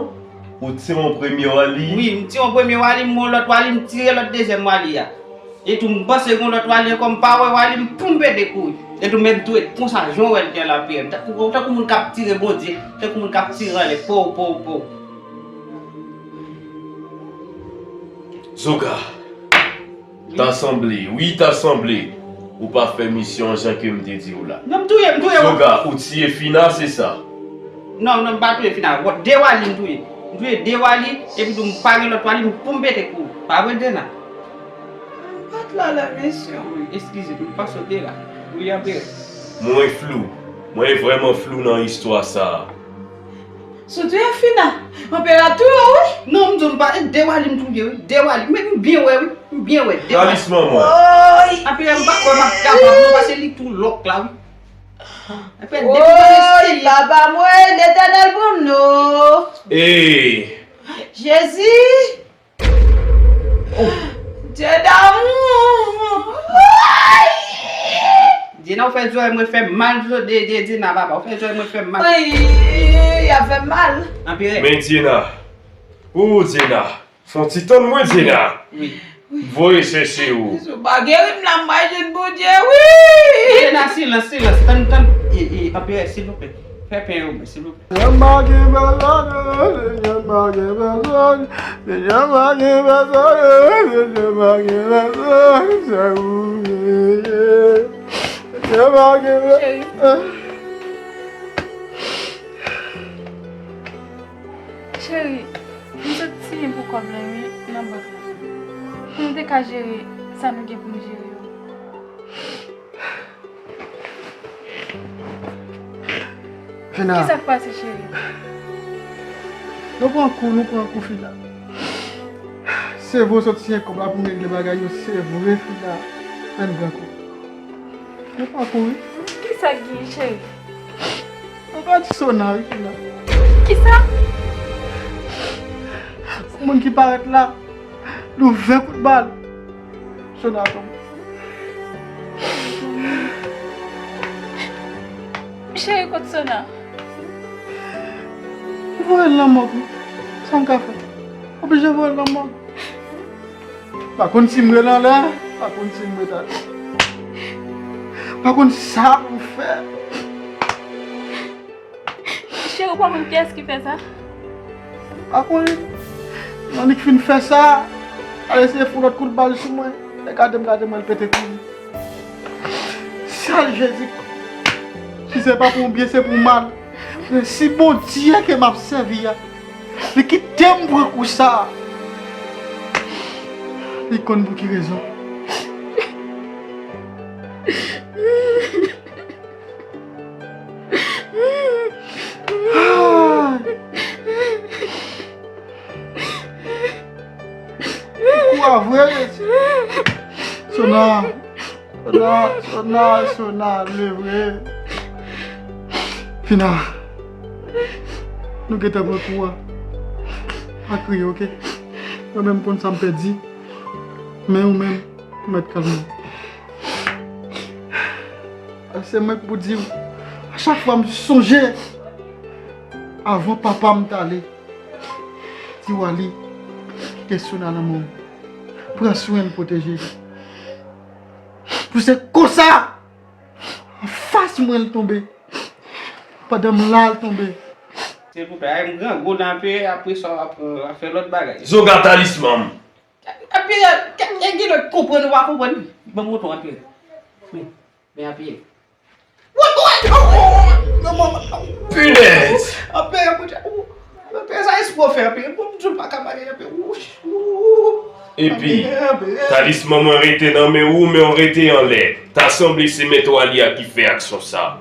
Ou tire yon premye Wali? Wi, m tire yon premye Wali, m wè yon lòt Wali, m tire lòt dezyèm Wali a. Etou m panse gon lòt Wali ankò, m pa wè Wali, m pou m pete kouri. Etou menm tou ret konsa, jan w wè l gen la, Pyè. Tankou, tankou moun k ap tire Bondye, tankou moun k ap tire anlè, pow, pow, pow. Zoga, ta sanble, wi, ta sanble ou pa fè misyon an jan ke m te di w la. Non, m touye, m touye. Zoga, ou tiye Fina, se sa? Non, non, m pa touye Fina. Wòt, de Wali m touye. M touye de Wali, epi tou m pa gen lòt Wali, m pou m pete kou. Pa vre, Dena? M pa t la la, mesye. Wi, eskize m, m pa sote la. Wi, Anperè. Mwen flou. Mwen vrèman flou nan istwa sa a. Si w touye Fina, Anperè ap touye w, wi. Non, m di w, m pa, de Wali m touye, wi. De Wali. Men m byen wè, wi. M byen wè. De Wali. Talisman mwen. Woy! Anperè, m pa kwè m ap kapab, non, paske li tou lòk la, wi. Anperè, depi mwen... Woy, papa mwen, Letènèl ban m non. Ee. Jezi! Dye damou! Dye nan, ou fè zòrèy mwen fè mal, Dye, Dye, Dye nan, papa. Ou fè zòrèy mwen fè mal. Ay, y ap fè m mal. Anperè. Men Dye nan. O Dye nan. Fè yon ti tann mwen, Dye nan. Wi. Voye chèche ou. Si w pa geri m la, m pral jwenn Bondye, wi! Dye nan, silans, silans. Tann, tann. E, e, Anperè, silvouplè. Fè pen yo mwen, silvouplè. Senyè m pa gen bezwen, Senyè m pa gen bezwen, Senyè m pa gen bezwen, Senyè m pa gen bezwen, se ou m ye. Senyè m pa gen bezwen. Cheri. Cheri, m sot siyen pou kòb la, wi, nan bank la. Pou m te ka jere sa nou gen pou n jere yo. Fina. Kisa k pase, cheri? Nou pran kou, nou pran kou, Fina. Se vre w sot siyen kòb la pou m regle bagay yo, se vre, Fina. Ann pran kou. Nou pran kou, wi. Kisa k gen, cheri? Ou pa di Sona, wi, Fina. Kisa? Moun ki parèt la, nou ven kout bal. Sona tonbe. Cheri, kot Sona? Voye l nan mòg, wi. Sa m ka fè? Oblije voye l nan mòg. Pa konn si m rele anlè, pa konn si m ret atè. Pa konn sa pou m fè. Cheri, ou pa konn kiyès ki fè sa? Pa konn. Nan li k fin fè sa, al eseye fè yon lòt kout bal sou mwen. Lè gade m, gade mwen, l pete kouri. Sèl Jezi, si se pa pou yon byen, se pou mal. Men si Bondye ke m ap sèvi a, li kite m pran kou sa a, li konn pou ki rezon. Kou a vre, mesye. Sona, Sona, Sona, Sona, le vre. Fina, nou gentan pran kou a. Pa kriye, oke? Mwen menm, m konn sa m pèdi. Men ou menm, ou mèt kalme w. Se mwen k pou di w, a chak fwa m sonje, avan papa m t ale, di Wali, kite Sona nan men w. Pran swen l, pwoteje l. Pou se konsa, anfas mwen l tonbe. Pandan m la, l tonbe. Silvouplè, ay, m grangou nan Anperè, apre sa w ap, ap fè lòt bagay. Zoga talisman m. Anperè, Anperè, gen lè w konprann ou pa konprann. Ban m woto, Anperè. Men, men Anperè. Woy, woy, woy, woy, woy. Pinèz! Anperè, Bondye, ou, Anperè, sa espre w fè, Anperè. Bon, m di w pa ka pale, Anperè. Wouch, wou. Epi, Anperè, Anperè. Talisman mwen rete nan men ou, men w rete anlè. Ta sanble se mèt Wali a ki fè aksyon sa.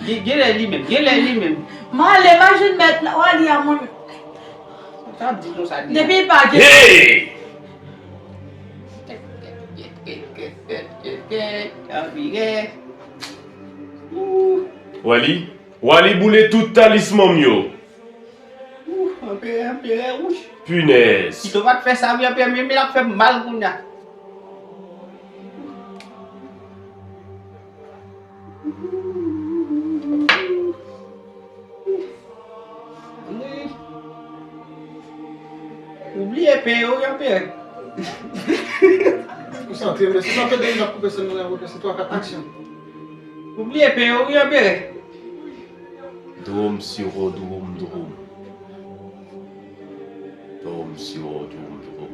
Gen, gen lè li menm, gen lè li menm. M ale, m al jwenn mèt Wali a mwen menm. Sa ap di konsa li. Depi pa gen. Hey! Wali, Wali boule tout talisman m yo. Anperè, Anperè, wouch. Pinèz. Kito pa t fè sa, wi, Anperè, men, men l ap fè m mal kounye a. Ou bliye peye w, Anperè. Konsantre, mesye, sa fè de minit ap koupe sèl mwen, se twa kat aksyon. Ou bliye peye w, Anperè. Dwom, siwo, dwom, dwom. Dwom, siwo, dwom, dwom.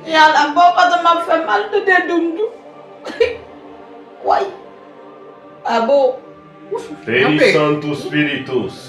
E ala bon, pandan m ap fè mal, tande doum doum. Woy. Abo. Veni Santo Spiritus.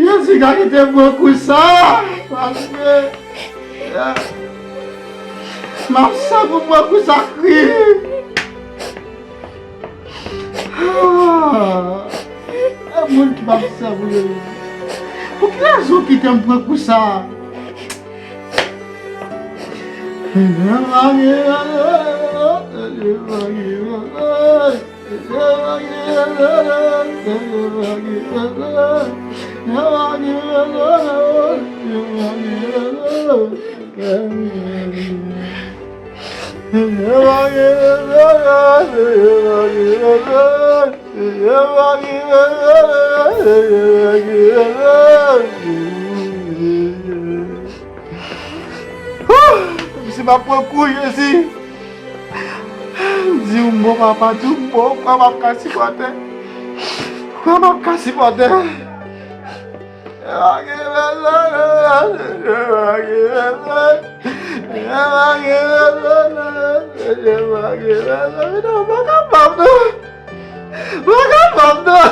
Jezi ka kite m pran kou sa, paske m ap sa pou m pran kou sa kri. Ah, e moun ki p ap sèvi yo. Pou ki rezon w kite m pran kou sa? Kòmsi m ap pran kou, Jezi. Di w m bon, papa, di w m bon, kwè m ap ka sipòte. Kwè m ap ka sipòte. Mwen kapab, non. Mwen kapab, non.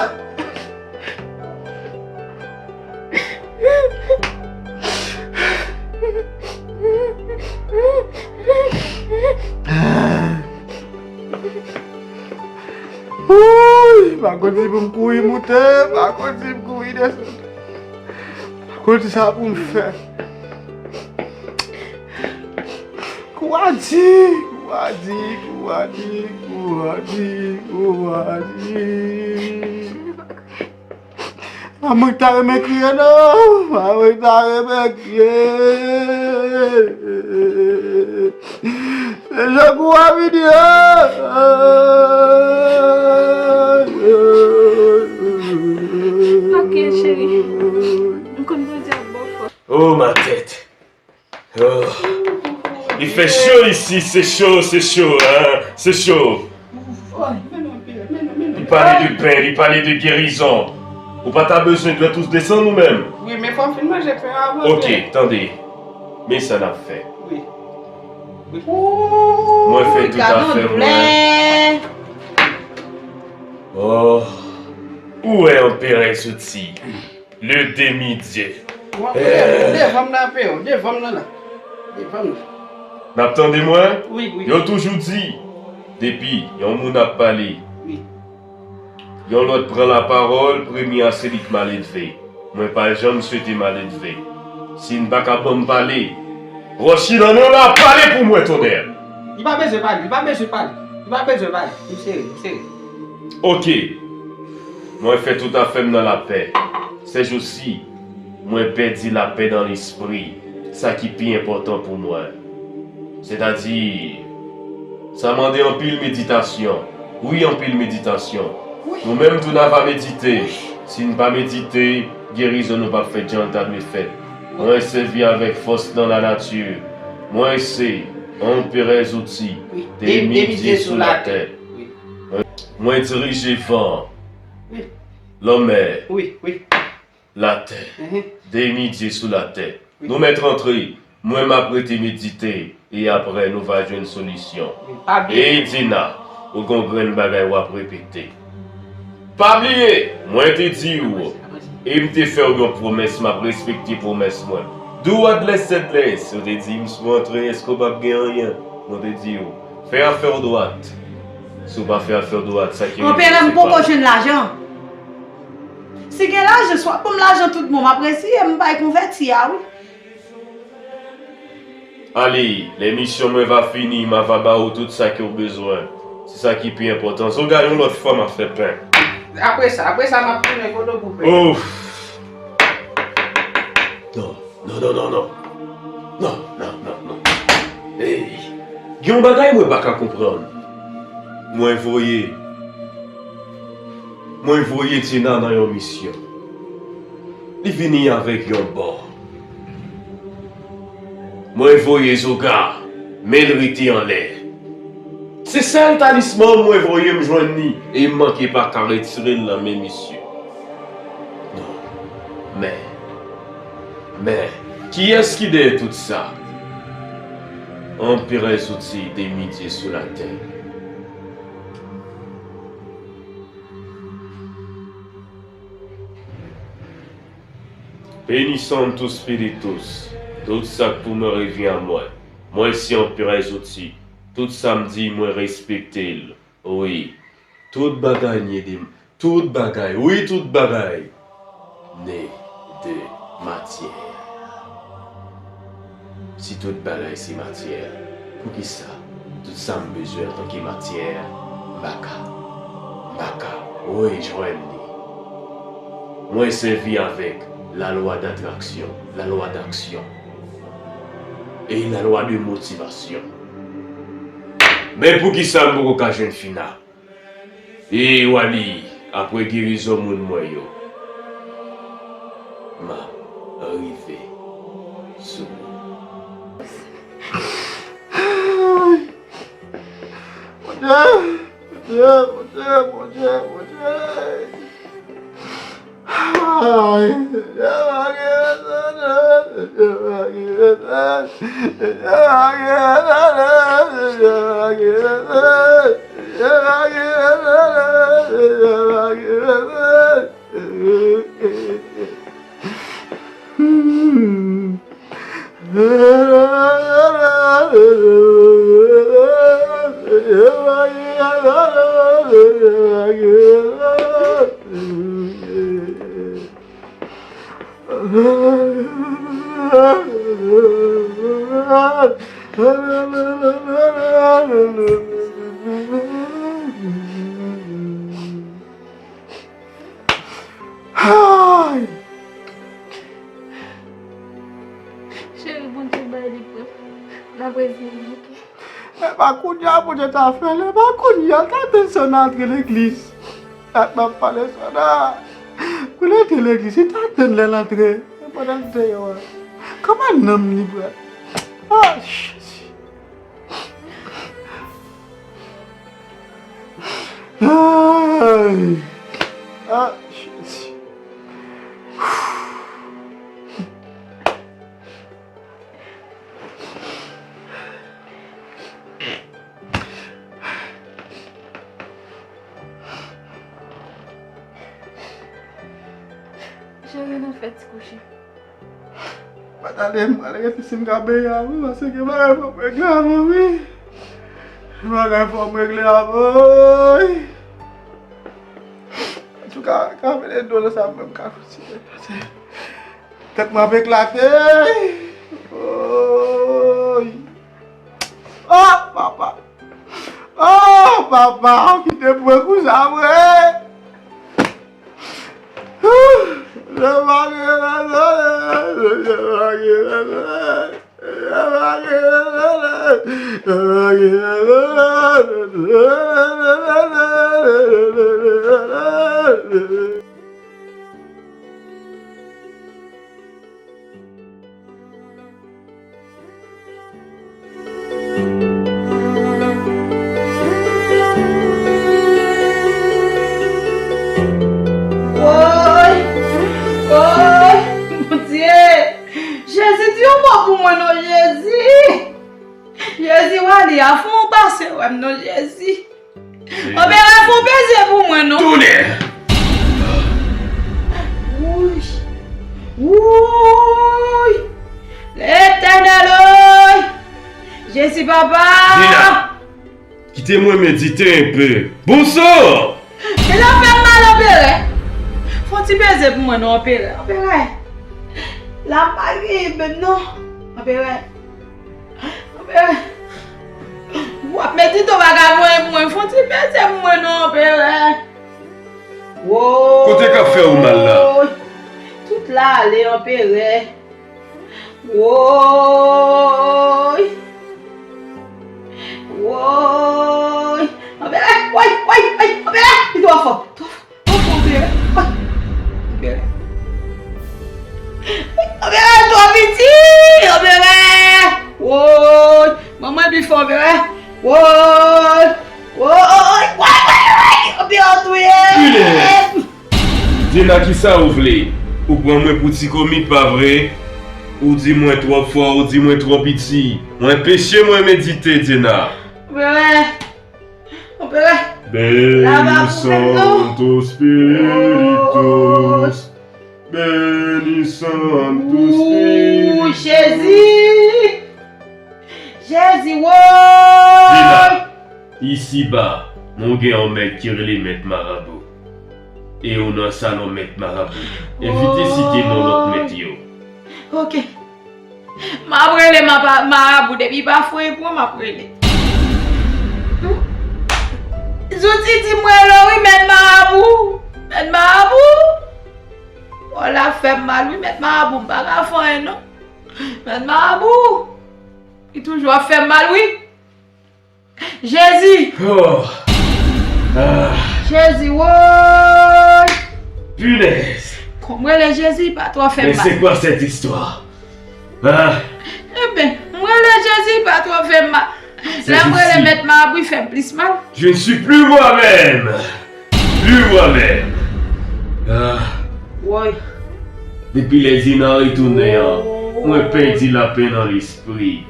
Wouy, pa konn si pou m kouri moute, pa konn si m kouri desann. Pa konn sa pou m fè. Kouradi, kouradi, kouradi, kouradi, kouradi. Manman ta renmen kriye non, manman ta renmen kriye. Se jan kou a vini. Ok, cheri. M konn Bondye ap ba w fòs. Oh, ma tête. Oh. Il fait chaud ici, c'est chaud, c'est chaud, hein, c'est chaud. Li pale de pen, li pale de gerizon. Ou pa ta bezwen dwèt ou desann ou menm? Wi, men fò m fin manje pen an avan. Ok, tande. Men sa n ap fè. Wi. Mwen fè tout afè mwen. Oh. Ou wè Anperè Zouti, le demi-dieu. Ou anperè, ou devan m nan, Anperè, ou devan m nan la. Devan m nan. N ap tande mwen? Wi, wi. Yo toujou di, depi yon moun ap pale, wi, yon lòt pran lapawòl, premye a se li k maledve. Mwen pa janm swete maledve. Si n pa ka ban m pale, Ròchilan, non la, pale pou mwen, tonnè! Li pa bezwen pale, li pa bezwen pale, li pa bezwen pale. M sere, m sere. Oke. Mwen fè tout afè m nan lapè. Sèjousi, mwen pèdi lapè nan lespri, sa ki pi enpòtan pou mwen. Sètadi, sa mande anpil meditasyon. Wi, anpil meditasyon. Wi. Nou menm tou n a va medite. Wi. Si n pa medite, gerizon nou p ap fèt jan l ta dwe fèt. Mwen sèvi avèk fòs nan lanati. Mwen se Anperè Zouti, wi, demi-dieu sou latè. Wi. Mwen dirije van, wi, lanmè, wi, wi, latè, mhm, demi-dieu sou latè. Wi. Nou mèt rantre, mwen m ap rete medite, e apre nou va jwenn solisyon. Wi, pa bliye. Ey Dina, ou gon grenn bagay w ap repete. Pa bliye, mwen te di w, e m te fè w yon pwomès, m ap respekte pwomès mwen. Do what less said less, ou te di m si w antre, èske w p ap gen anyen? Mwen te di w, fè afè w dwat. Si w pa fè afè w dwat, sa ki rete, se pa. Anperè, m poko jwenn lajan. Si gen lajan, si w ap ban m lajan tout bon, m ap resiye, m bay konvèti a, wi. Ale, lè misyon mwen va fini, m a va ba ou tout sa ke w bezwen. Se sa ki pi enpòtan. Zoga, yon lòt fwa, m a fè pen. Apre sa, apre sa, m ap tounen kote w pou pen. Ouf! Non, non, non, non, non. Non, non, non, non. Ey, gen yon bagay mwen pa ka konprann. Mwen voye, mwen voye Dina nan yon misyon. Li vini avèk yon bò. Mwen voye Zoga, men l rete anlè. Se sèl talisman mwen voye m jwenn li, e m manke pa ka retire l nan men misye. Non. Men, men, kiyès ki dèyè tout sa? Anperè Zouti, demi-dieu sou latè. Beni santu spiritus, tout sa k pou mwen revyen a mwen. Mwen se Anperè Zouti, tout sa m di, mwen respekte l. Wi, tout bagay ne de, tout bagay, wi, tout bagay ne de matyè. Si tout bagay se matyè, poukisa tout sa m bezwen antanke matyè, m pa ka, m pa ka rejwenn li? Mwen sèvi avèk lalwa datraksyon, lalwa daksyon, e lalwa de motivasyon. Men poukisa m poko ka jwenn Fina? E Wali, apre gerizon moun mwen yo, m ap rive sou ou. Bondye, Bondye, Bondye, Bondye, Bondye. Ay! Cheri, Bondye bay li pou n ap reziye n, oke? E pa kounye a Bondye ta fè l, e pa kounye a, l ta tann Sona antre legliz. Ak m ap pale Sona. Pou l antre legliz, li ta tann lè l antre. E pandan l deyò a, kòman nanm li pral? Ah, Jezi. Ay! Ah, Jezi. Cheri, nou fè ti kouche. Mwen ale, mwen ale rete si m ka benyen avan, paske gen bagay fò m regle avan, wi. Gen bagay fò m regle avan, wi. Antouka, ka vin ede w nan sa pou mwen, m ka kontinye. Tèt mwen ap eklate. Oy. Oh, papa. Oh, papa, ou kite m pran kou sa, mwen. Woy! Woy! Bondye! Jezi, di yon mo pou mwen non, Jezi! Jezi, Wali a fè yon pase wè m non, Jezi! Anpere, fè yon peze pou mwen non! Tonè! Wouy! Wouy! Letènèl oy! Jezi papa! Dina! Kite mwen medite enpe. Bonswa! Li la fè m mal, Anperè. Fè yon ti peze pou mwen non, Anperè. Anperè. La pa genyen menm non. Anperè. Anperè. W ap medite, w pa ka voye pou mwen. Fè yon ti peze pou mwen non, Anperè. Wo. Kote k ap fè w mal la? Tout la ale, Anperè. Woy! Woy! Anperè! Woy! Woy! Woy! Anperè! Li twò fò! Twò fò! Twò fò, Anperè! Woy! Anperè! Anperè twò piti! Anperè! Woy! Manman pi fò, Anperè! Woy! Woy! Woy! Woy! Anperè touye! Kilè? Dina, kisa ou vle? Ou pran mwen pou ti komik, pa vre? Ou di mwen twò fò, ou di mwen twò piti. Ou anpeche mwen medite, Dina. Anperè, Anperè, laba pou mwen non. Benny Santo Spiritus. Benny Santo Spiritus. Jezi! Jezi, woy! Dina, isiba, nou gen yon mèt ki rele Mèt Marabou. E ou nan salon Mèt Marabou. Evite site non lòt mèt yo. Oke. M ap rele ma-, Marabou, depi pa fouye pran, m ap rele. Zouti di m rele w wi, Mèt Marabou. Mèt Marabou. Wòl la fè m mal wi, Mèt Marabou, m pa ka fè anyen non. Mèt Marabou. Li toujou ap fè m mal wi. Jezi! Oh. Ah. Jezi, woy! Punaise! Kon m rele Jezi, pa twò fè m mal. Mais c'est quoi cette histoire? Ah. Eben, m rele Jezi, pa twò fè m mal. Lè m rele Mèt Marabou, fè m plis mal. Je ne suis plus moi-même. Plus moi-même. Ah. Woy. Depi lè Dina retounen an, mwen pèdi lapè nan lespri.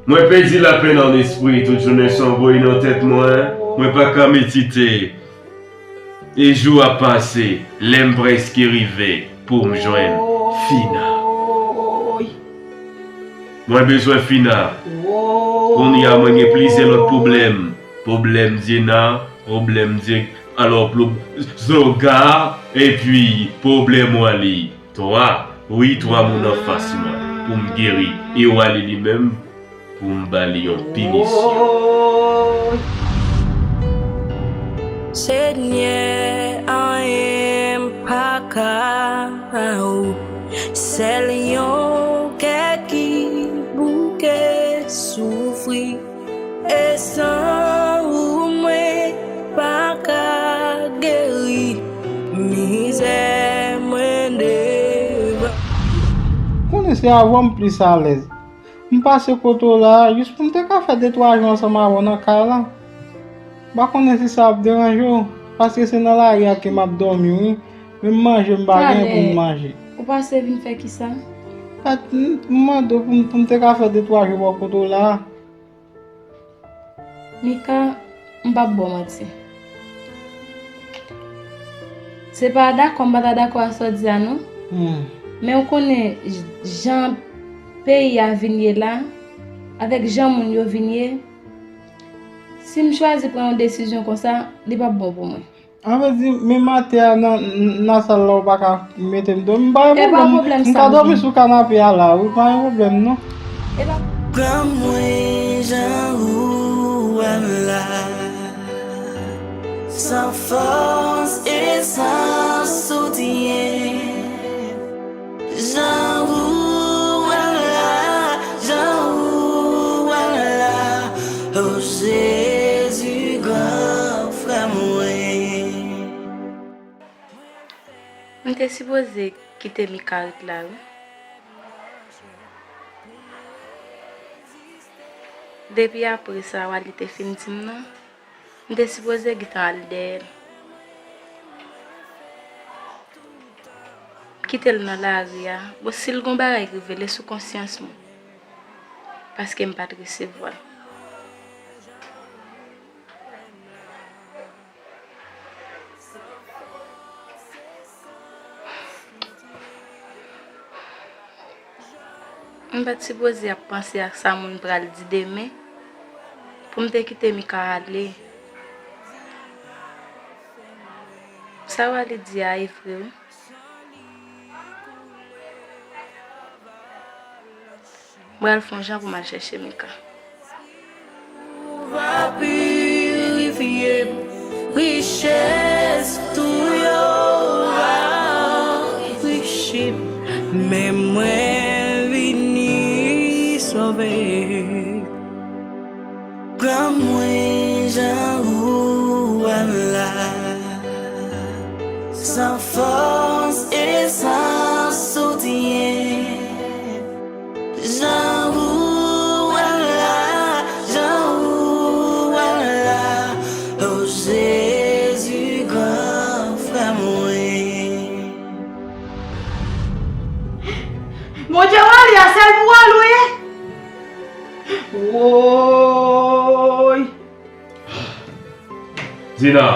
Mwen pèdi lapè nan lespri, tout jounen se yon bwoy nan tèt mwen, mwen pa ka medite. E jou ap pase, lè m prèske rive pou m jwenn Fina. Mwen bezwen Fina. Kounye a mwen gen plizyè lòt pwoblèm. Pwoblèm Dina, pwoblèm Dyek, alò, pwob-, Zoga, epi pwoblèm Wali. Twa, wi, twa moun anfas mwen pou m geri. E Wali li menm, pou m ba li yon pinisyon. Senyè, anyen m pa ka ba ou. Sèl yon kè ki bouke soufri. E san ou mwen pa ka geri. Mizè mwen devan. Konnen se avè w m plis alèz. M pase kote w la a, jis pou m te ka fè de twa jou ansanm avè w nan kay la. M pa konnen si sa ap deranje w, paske se nan lari a ke m ap dòmi, wi. Menm manje m pa gen pou m manje. Talè, ou pase vin fè kisa? Pèt, m, m mande w pou m, pou m te ka fè de twa jou bò kote w la a. Mika, m p ap ba w manti. Se pa dakò, m pa ta dakò a sa w di a non. Men ou konnen j- jan peyi a vin ye la, avèk jan moun yo vin ye, si m chwazi pran yon desizyon konsa, li p ap bon pou mwen. An vle di, menm atè a nan, nan sal la, ou pa ka mete m dòmi, m pa gen pwoblèm. M ka dòmi sou kanape a la, wi, pa gen pwoblèm non. Pran mwen jan ou wè m la, san fòs e san soutyen. Jan ou wè m la, jan ou wè m la, o Jezi gran frè mwen. M te sipoze kite Mika ret la wi. Depi apre sa Wally te fin di m nan, m te sipoze gentan al dèyè l. Kite l nan lari a. Bon, si l gon bagay rive l, e sou konsyans mwen. Paske m pa t resevwa l. M pa t sipoze ap panse ak sa moun pral di demen pou m te kite Mika ale. Sa Wally di a e vre wi. M pral fè yon jan pou m al chèche Mika. Va pirifye m, richès tou yo va riche m, men mwen vini sove. Pran mwen jan ou wè m la, san fòs e san soutyen. Jan ou wè m la, jan ou wè m la, o Jezi gran frè mwen. Bondye Wally a sèl pou Wally ou ye? Woy! Zena.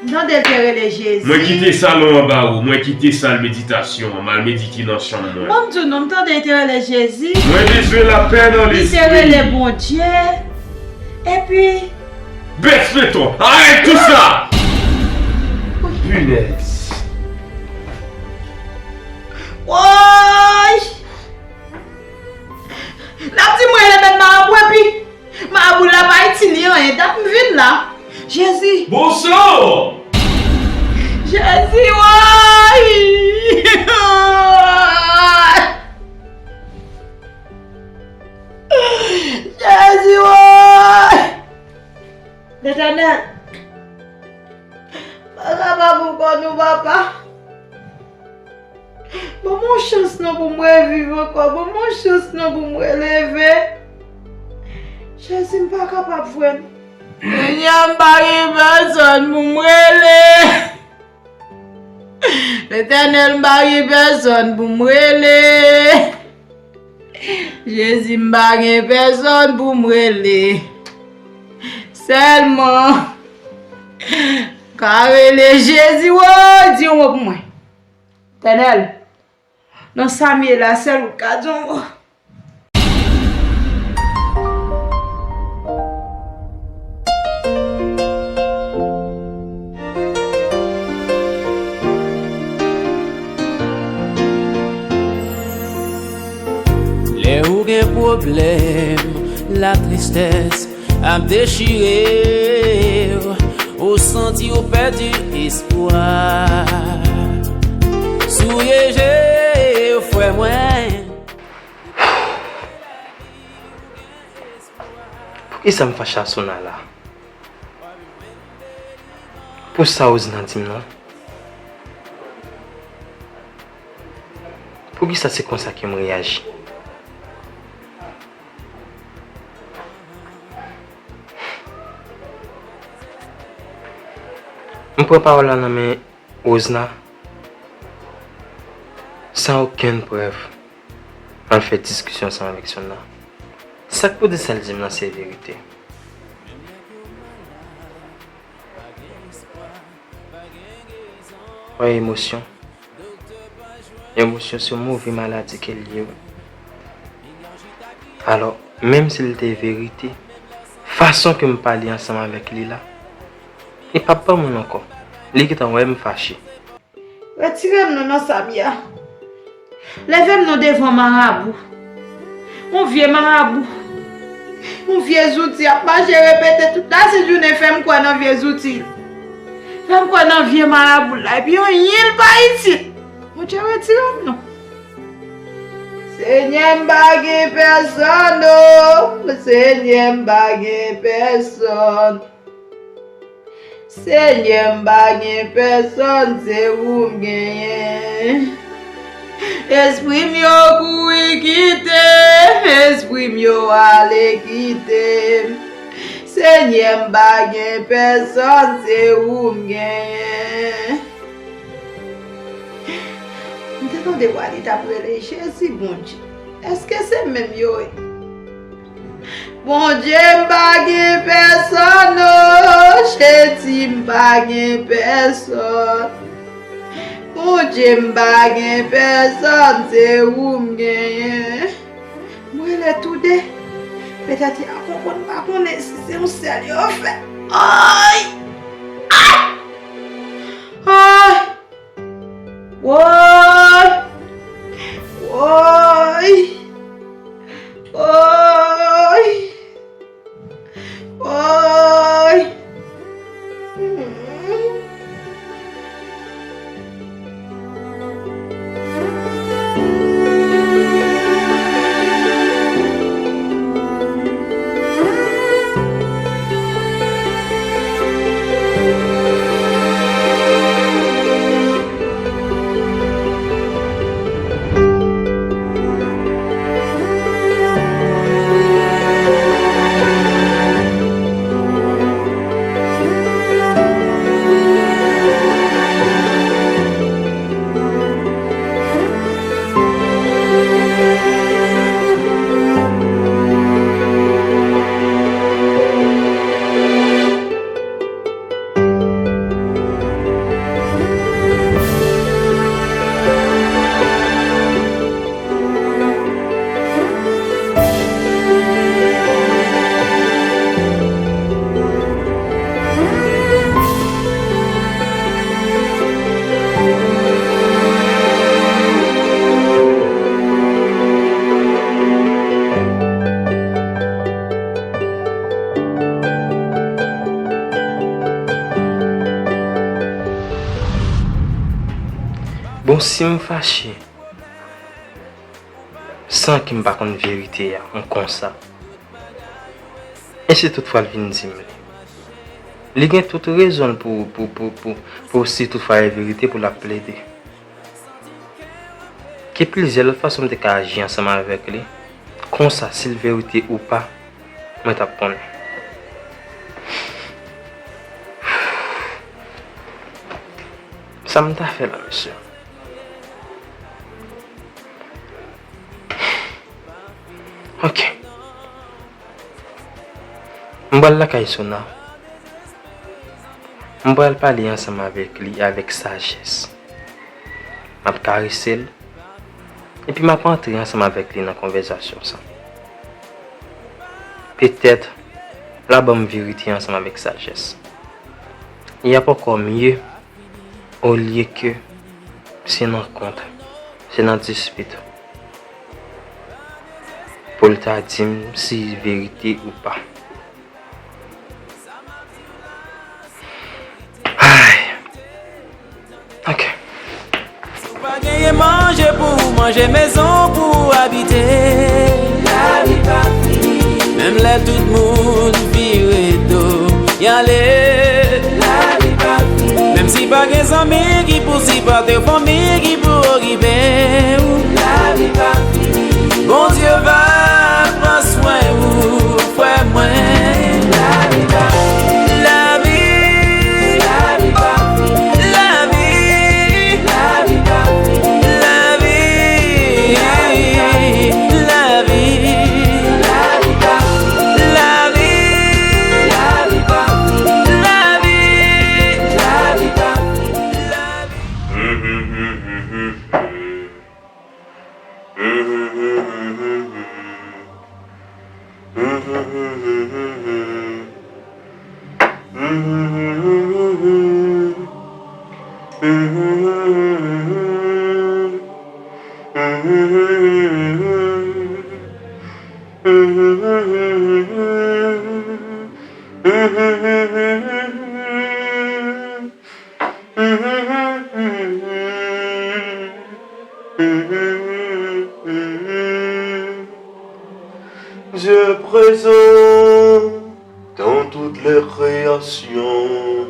M tande l te rele Jezi. Mwen kite salon an ba ou, mwen kite sal meditasyon an, m al medite nan chanm mwen. Ban m di w non, m tande l te rele Jezi. Mwen bezwen lapè nan lespri. Li te rele Bondye. Epi. Bèt fleton, arèt tout sa! Pinèz. Woy! N ap di mwen rele mèt marabou epi marabou la pa itil li anyen. Dat m vin la. Jezi. Bon san! Jezi, woy! Jezi, woy! Letènèl, m pa kapab ankò non, papa. Ban m yon chans non pou m reviv ankò. Ban m yon chans non pou m releve. Jezi, m pa kapab frè m. Senyè, m pa gen pèsonn pou m rele. Letènèl, m pa gen pèsonn pou m rele. Jezi, m pa gen pèsonn pou m rele. Sèlman ka rele Jezi, woy, di yon mo pou mwen. Letènèl, nan sa m ye la, sèl ou k ka di yon mo. Lè ou gen pwoblèm, latristès ap dechire w, ou santi w pèdi espwa. Souye je w, frè mwen. Poukisa m fache a Sona la? Pou sa Rosna di m nan? Poukisa se konsa ke m reyaji? M pran pawòl la nan men Rosna san okenn prèv. Al fè diskisyon sa avèk Sona. Sa k pou di sa l di m nan se verite. Yon emosyon. Emosyon se yon move maladi ke l ye, wi. Alò, menm si l te verite, fason ke m pale ansanm avèk li la, li p ap ban moun ankò. Li gentan wè m fache. Retire m non nan sa m ye a. Leve m non devan marabou. Yon vye marabou. Yon vye zouti ap mache repete tout lajounen, fè m kwè nan vye zouti. Fè m kwè nan vye marabou la. Epi yon yen l pa itil. Bondye retire m non. Senyè, m pa gen pèsonn, o. Senyè, m pa gen pèsonn. Senyè, m pa gen pèsonn, se ou m genyen. Espri m yo kouri kite m, espri m yo ale kite m. Senyè, m pa gen pèsonn, se ou m genyen. M te tande vwa li t ap rele, Jezi, Bondye, èske se menm yo ye? Bondye, m pa gen pèsonn, o, Jezi, m pa gen pèsonn. Bondye, m pa gen pèsonn, se ou m genyen. M rele toude. Petèt y a konprann, m pa konnen si se yon sèl yo fè. Ay! Ay! Ay! Woy! Woy! Woy! Woy! Bon, si m fache, san ke m pa konn verite a, m konsa. E si toutfwa l vin di m li? Li gen tout rezon l pou, pou, pou, pou, pou si toutfwa e verite pou l ap plede. Gen plizyè lòt fason m te ka aji ansanm avèk li. Konsa, si l verite ou pa, mwen t ap konnen. Sa m ta fè la, mesye? Ok. M pral lakay Sona. M pral pale ansanm avèk li avèk sajès. M ap karese l. Epi m ap antre ansanm avèk li nan konvèsasyon sa. Petèt, l a ban m verite ansanm avèk sajès. Y ap ankò mye olye ke se nan kont, se nan dispit, pou l ta di m si verite ou pa. Ay. Ok. Si w pa genyen manje pou w manje, mezon pou w abite, lavi pa fini. Menm lè tout moun vire do y ale, lavi pa fini. Menm si pa gen zanmi ki pou sipòte w, fanmi ki pou okipe w, lavi pa fini. Bondye va pran swen ou, frè mwen. Lavi, lavi, lavi, lavi, lavi, lavi. Lavi, lavi, lavi, lavi, lavi, lavi. Dieu présent dans toutes les créations,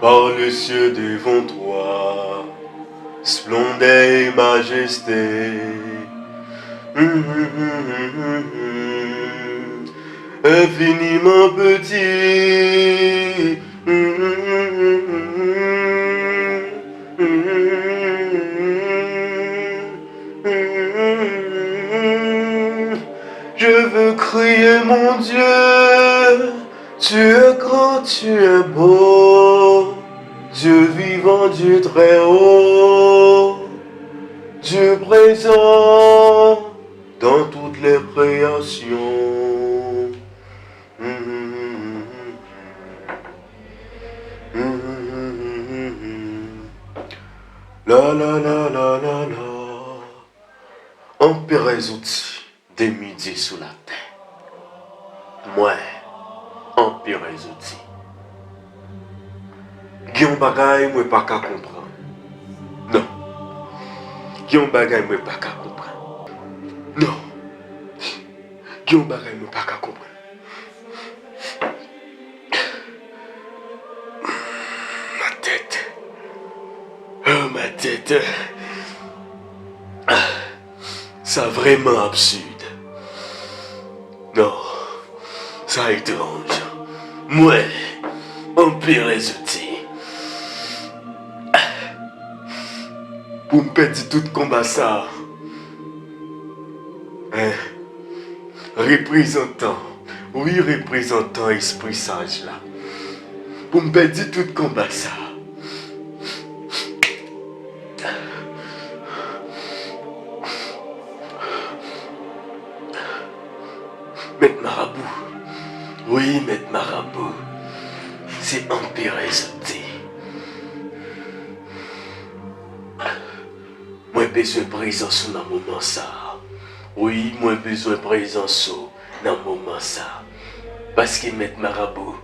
par les cieux devant toi, splendeur et majesté, infiniment petit. Je veux crier, mon Dieu, tu es grand, tu es beau, Dieu vivant, Dieu très haut, Dieu présent dans toutes les créations. La la la la la la. Anperè Zouti, demi dye sou latè. Mwen, Anperè Zouti. Gen yon bagay mwen pa ka konprann. Non. Gen yon bagay mwen pa ka konprann. Non. Gen yon bagay mwen pa ka konprann. Ma tèt. Oh, ma tèt. Sa vrèman absid. Non, sa etranj. Mwen, Anperè Zouti. Pou m pèdi tout konba sa a. Hein? Reprezantan, wi, reprezantan espri saj la. Pou m pèdi tout konba sa. Mèt Marabou, wi, Mèt Marabou, se Anperè Zouti. Mwen bezwen prezans ou nan moman sa a. Wi, mwen bezwen prezans ou nan moman sa a. Paske, Mèt Marabou,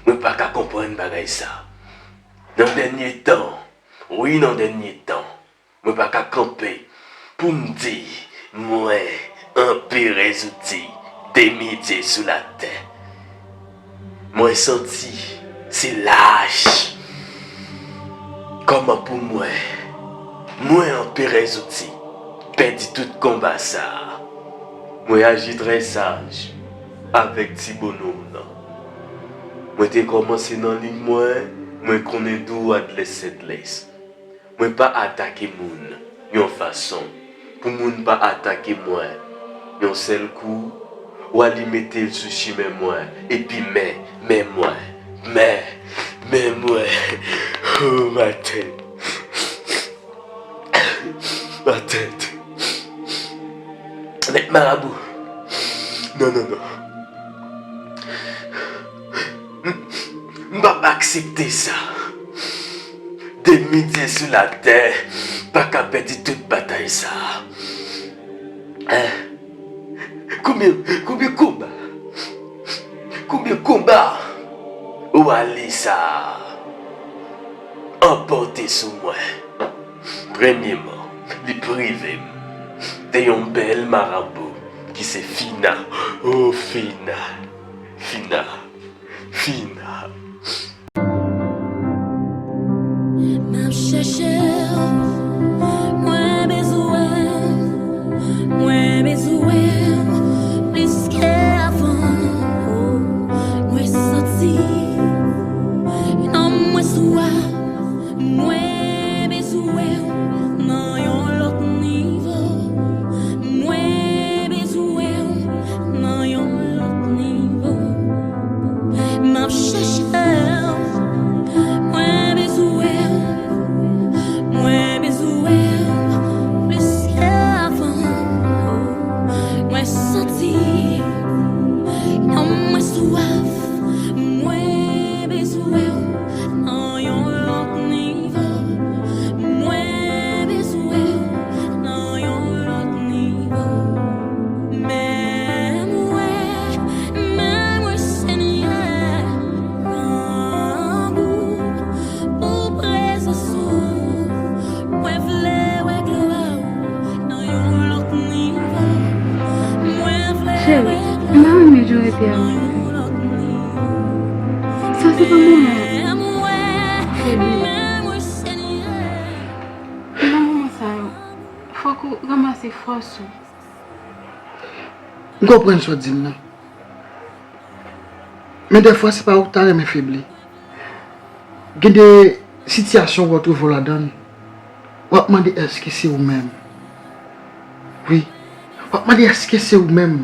mwen pa ka konprann bagay sa a. Nan dènye tan, wi, nan dènye tan, mwen pa ka kanpe pou m di, mwen, Anperè Zouti, demi dye sou latè. Mwen santi se lach. Kòman pou mwen, mwen, Anperè Zouti, pèdi tout konba sa a? Mwen aji trè saj avèk ti bonòm nan. Mwen te kòmanse nan liy mwen, mwen konnen dou adlès sèdlès. Mwen pa atake moun yon fason pou moun pa atake mwen. Yon sèl kou, w a li mete l sou chimen mwen, epi men, men mwen, men, men mwen. Oh, ma tèt. Ma tèt. Mèt Marabou. Non, non, non. M, m p ap aksepte sa. Demi dye sou latè pa ka pèdi tout batay sa. Hein? Konbyen, konbyen konba? Konbyen konba w ale sa anpòte sou mwen? Premyeman, li prive m de yon bèl marabou ki se Fina. Oh, Fina, Fina, Fina. M ap chèche w, mwen bezwen w, mwen bezwen w plis ke avan. Oh, mwen santi nanm mwen sou a, mwen bezwen w nan yon lòt nivo. Mwen bezwen w nan yon lòt nivo. M ap chèche w. Mwen bezwen w. Sa se pa moman febli. Nan moman sa yo, fòk ou ranmase fòs ou. M konprann sa w di m nan. Men dèfwa, se pa ou k ta renmen febli. Gen de sitiyasyon w ap twouve w ladan l, w ap mande èske se ou menm. Wi, w ap mande èske se ou menm.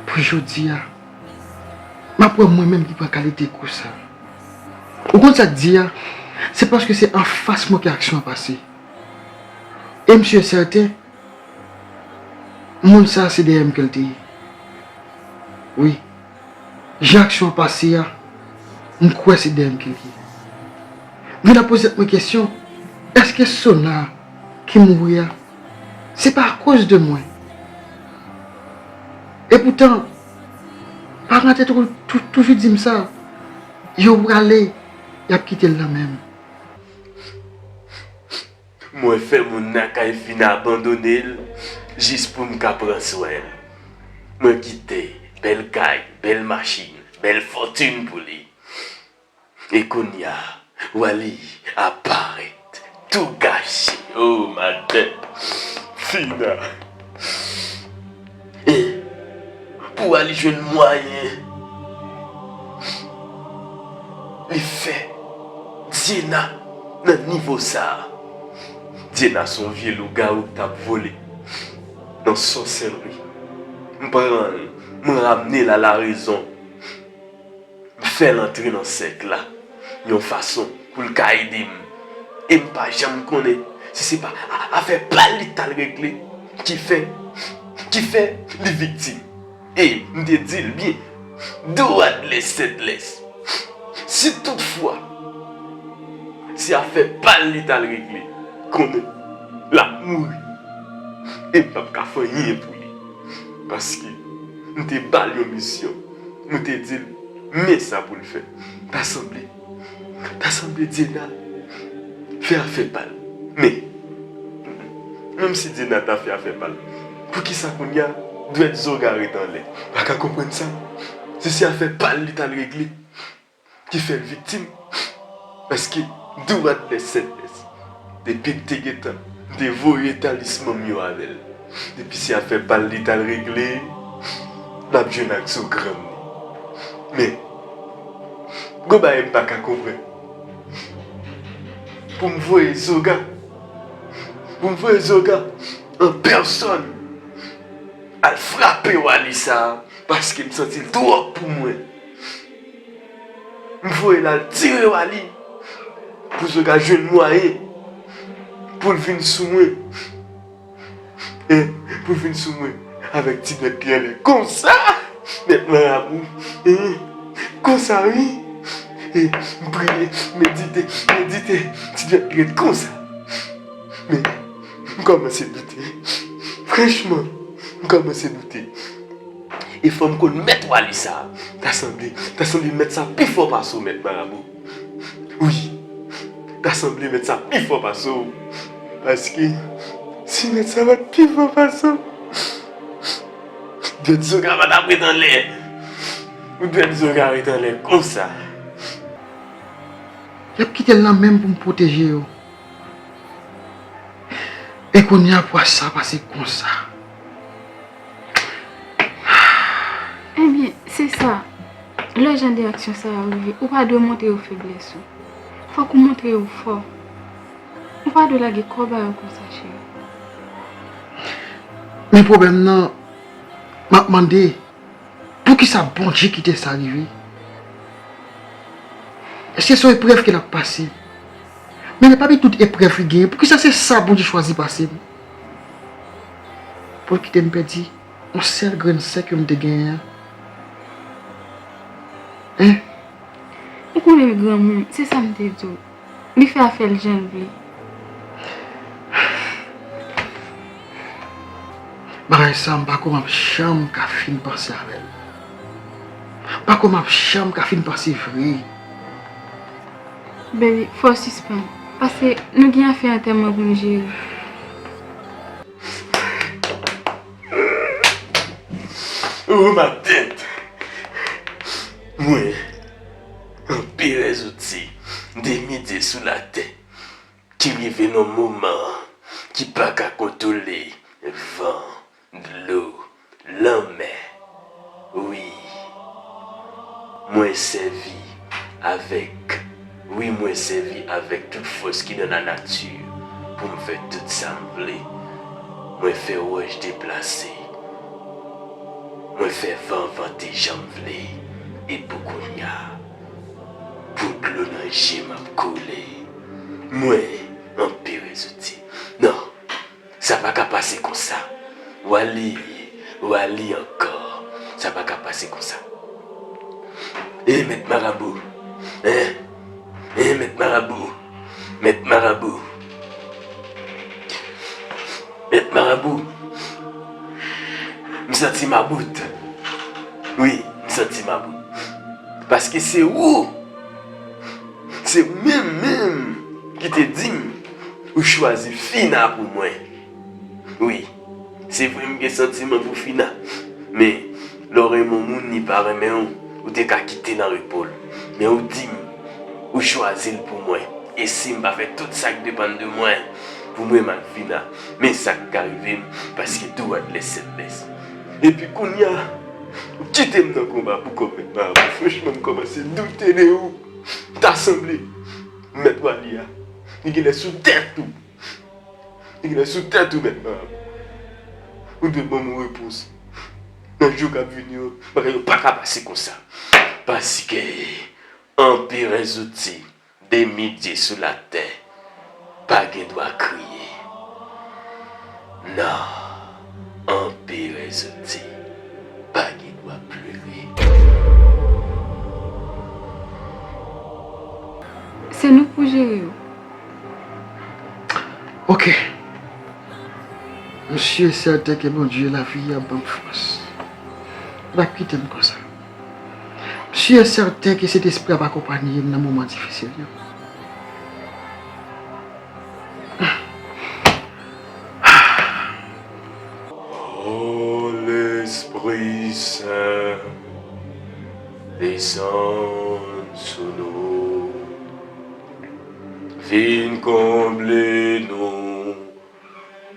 Pou jodi a, m ap wè mwen menm ki pran kalite kou sa. Ou konn sa k di a? Se paske se anfas mwen ke aksyon an pase. E m si e sèten, moun sa a se dèyè m ke l te ye. Wi. Jan aksyon an pase a, m kwè se dèyè m ke l ye. M vin ap poze tèt mwen kesyon, èske Sona ki mouri a, se pa akoz de mwen? Epoutan, paran an te tou- tou- toujou di m sa, yo prale, y ap kite l nan men m. Mwen fè moun nan kay fin abandone l jis pou m ka pran swen l. Mwen kite bèl kay, bèl machin, bèl fòtin pou li. E kounye a, Wally ap parèt, tou gache. Oh, madanm Fina. E pou Wally jwenn mwayen li fè Dyena nan nivo sa a. Dyena se yon vye lougawou k t ap vole nan sòsèlri. M pran l, m ramne l a larezon. M fè l antre nan sèk la yon fason pou l ka ede m. E m pa janm konnen si se pa a- afè pa l li t al regle ki fè, ki fè li viktim. E m te di l byen, dwat lès sèt lès. Si toutfwa se afè pa l li t al regle, konnen l ap mouri. E m p ap ka fè anyen pou li. Paske m te ba l yon misyon. Mwen te di l, men sa pou l fè. Ta sanble, ta sanble Dyena fè afè pa l. Men, menm si Dyena ta fè afè pa l, poukisa kounye a dwèt Zoga ret anlè? Pa ka konprann sa. Si se afè pa l li t al regle ki fè l viktim. Paske dwat lès sèt lès. Depi m te gentan, m te voye talisman m yo avè l. Depi se afè pa l li t al regle, l ap jwenn ak Zoga m li. Men, gon bagay m pa ka konprann. Pou m voye Zoga, pou m voye Zoga an pèsòn al frape Wally sa a, paske m santi l twòp pou mwen. M voye l al tire Wally pou Zoga jwenn mwayen pou l vin sou mwen. E pou l vin sou mwen avèk ti dwèt li anlè konsa, nèt nan labou. E konsa, wi. E m priye, medite, medite, ti dwèt li ret konsa. Men, m kòmanse doute. Franchman, m kòmanse doute. E fò m konn mèt Wally sa a. Ta sanble, ta sanble mèt sa pi fò pase w, mèt marabou. Wi, ta sanble mèt sa pi fò pase w. Paske si mèt sa pa t pi fò pase w, dwèt Zoga pa t ap ret anlè. Ou dwèt Zoga ret anlè konsa. Y ap kite l nan men m pou m pwoteje yo. E kounye a pwa sa pase konsa. Ebyen, se sa. Lè jan de aksyon sa yo rive, ou pa dwe montre yo feblès ou. Fòk ou montre yo fò. Ou pa dwe lage kò ba yo konsa, cheri. Men pwoblèm nan, m ap mande, poukisa Bondye kite sa rive? Èske se yon eprèv ke l ap pase? Men lè pa gen tout eprèv li genyen, poukisa se sa Bondye chwazi pase m? Pou l kite m pèdi yon sèl grenn sè ke m te genyen an? Hein? Ou konnen l granmoun, se sa m te di w. Li fè afè l jan l vle. Bagay sa, m pa kwè m ap janm ka fin panse avè l. M pa kwè m ap janm ka fin panse vre. Baby, fò w sispann. Paske nou gen afè antèman pou n jere. Oh, matant! Mwen, anperè zouti, demi dye sou latè, ki rive nan moman ki pa ka kontwole van, dlo, lanmè. Wi, mwen sèvi avèk, wi, mwen sèvi avèk tout fòs ki nan lanati pou m fè tout sa m vle. Mwen fè wòch deplase. Mwen fè van vante jan m vle. E pou kounye a, pou dlo nan je m ap koule. Mwen, anperè zouti. Non, sa pa ka pase konsa. Wali, wali ankò. Sa pa ka pase konsa. E mèt marabou. Hein? E mèt marabou. Mèt marabou. Mèt marabou. M santi m about. Wi, m santi m about. Paske se ou. Se ou menm menm ki te di m ou chwazi Fina pou mwen. Wi, se vre m gen santiman pou Fina. Men, lè w renmen yon moun, li pa renmen w, ou te ka kite l an repo l. Men ou di m ou chwazi l pou mwen. E si m pa fè tout sa k depann de mwen pou m renmen ak Fina, men sa k ka rive m, paske tout lès sèt lès. Epi kounye a, ou kite m nan konba pou kòb mèt marabou. Franchman, m kòmanse doute de ou. Ta sanble mèt Wali a, li genlè sou tèt ou. Li genlè sou tèt ou, mèt marabou. Ou dwe ban m yon repons. Nan jou k ap vini yo, bagay yo pa ka pase konsa. Paske anperè zouti, demi dye sou latè, pa gen dwa kriye. Non, anperè zouti pa gen dwa plere. Se nou k pou jere yo. Ok. M si e sèten ke Bondye lavi a ap ban m fòs. Li p ap kite m konsa. M si e sèten ke Sentespri ap akonpanye m nan moman difisil yo. O Lespri Sen, desann sou nou. Vin konble nou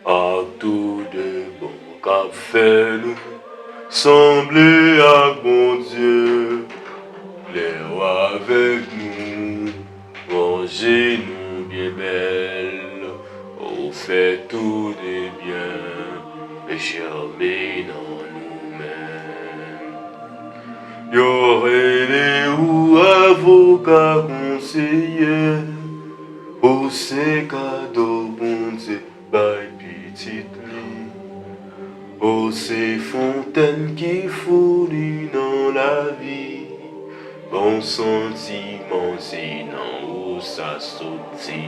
ak tout de bon k ap fè nou sanble ak Bondye. Lè w avèk nou, ranje nou byen bèl. Ou fè tout de byen jèmen nan nou menm. Yo rele ou avoka, konseye, ou se kado Bondye bay pitit li. Ou se fontèn ki founi nan lavi. Bon santiman, se nan ou sa soti.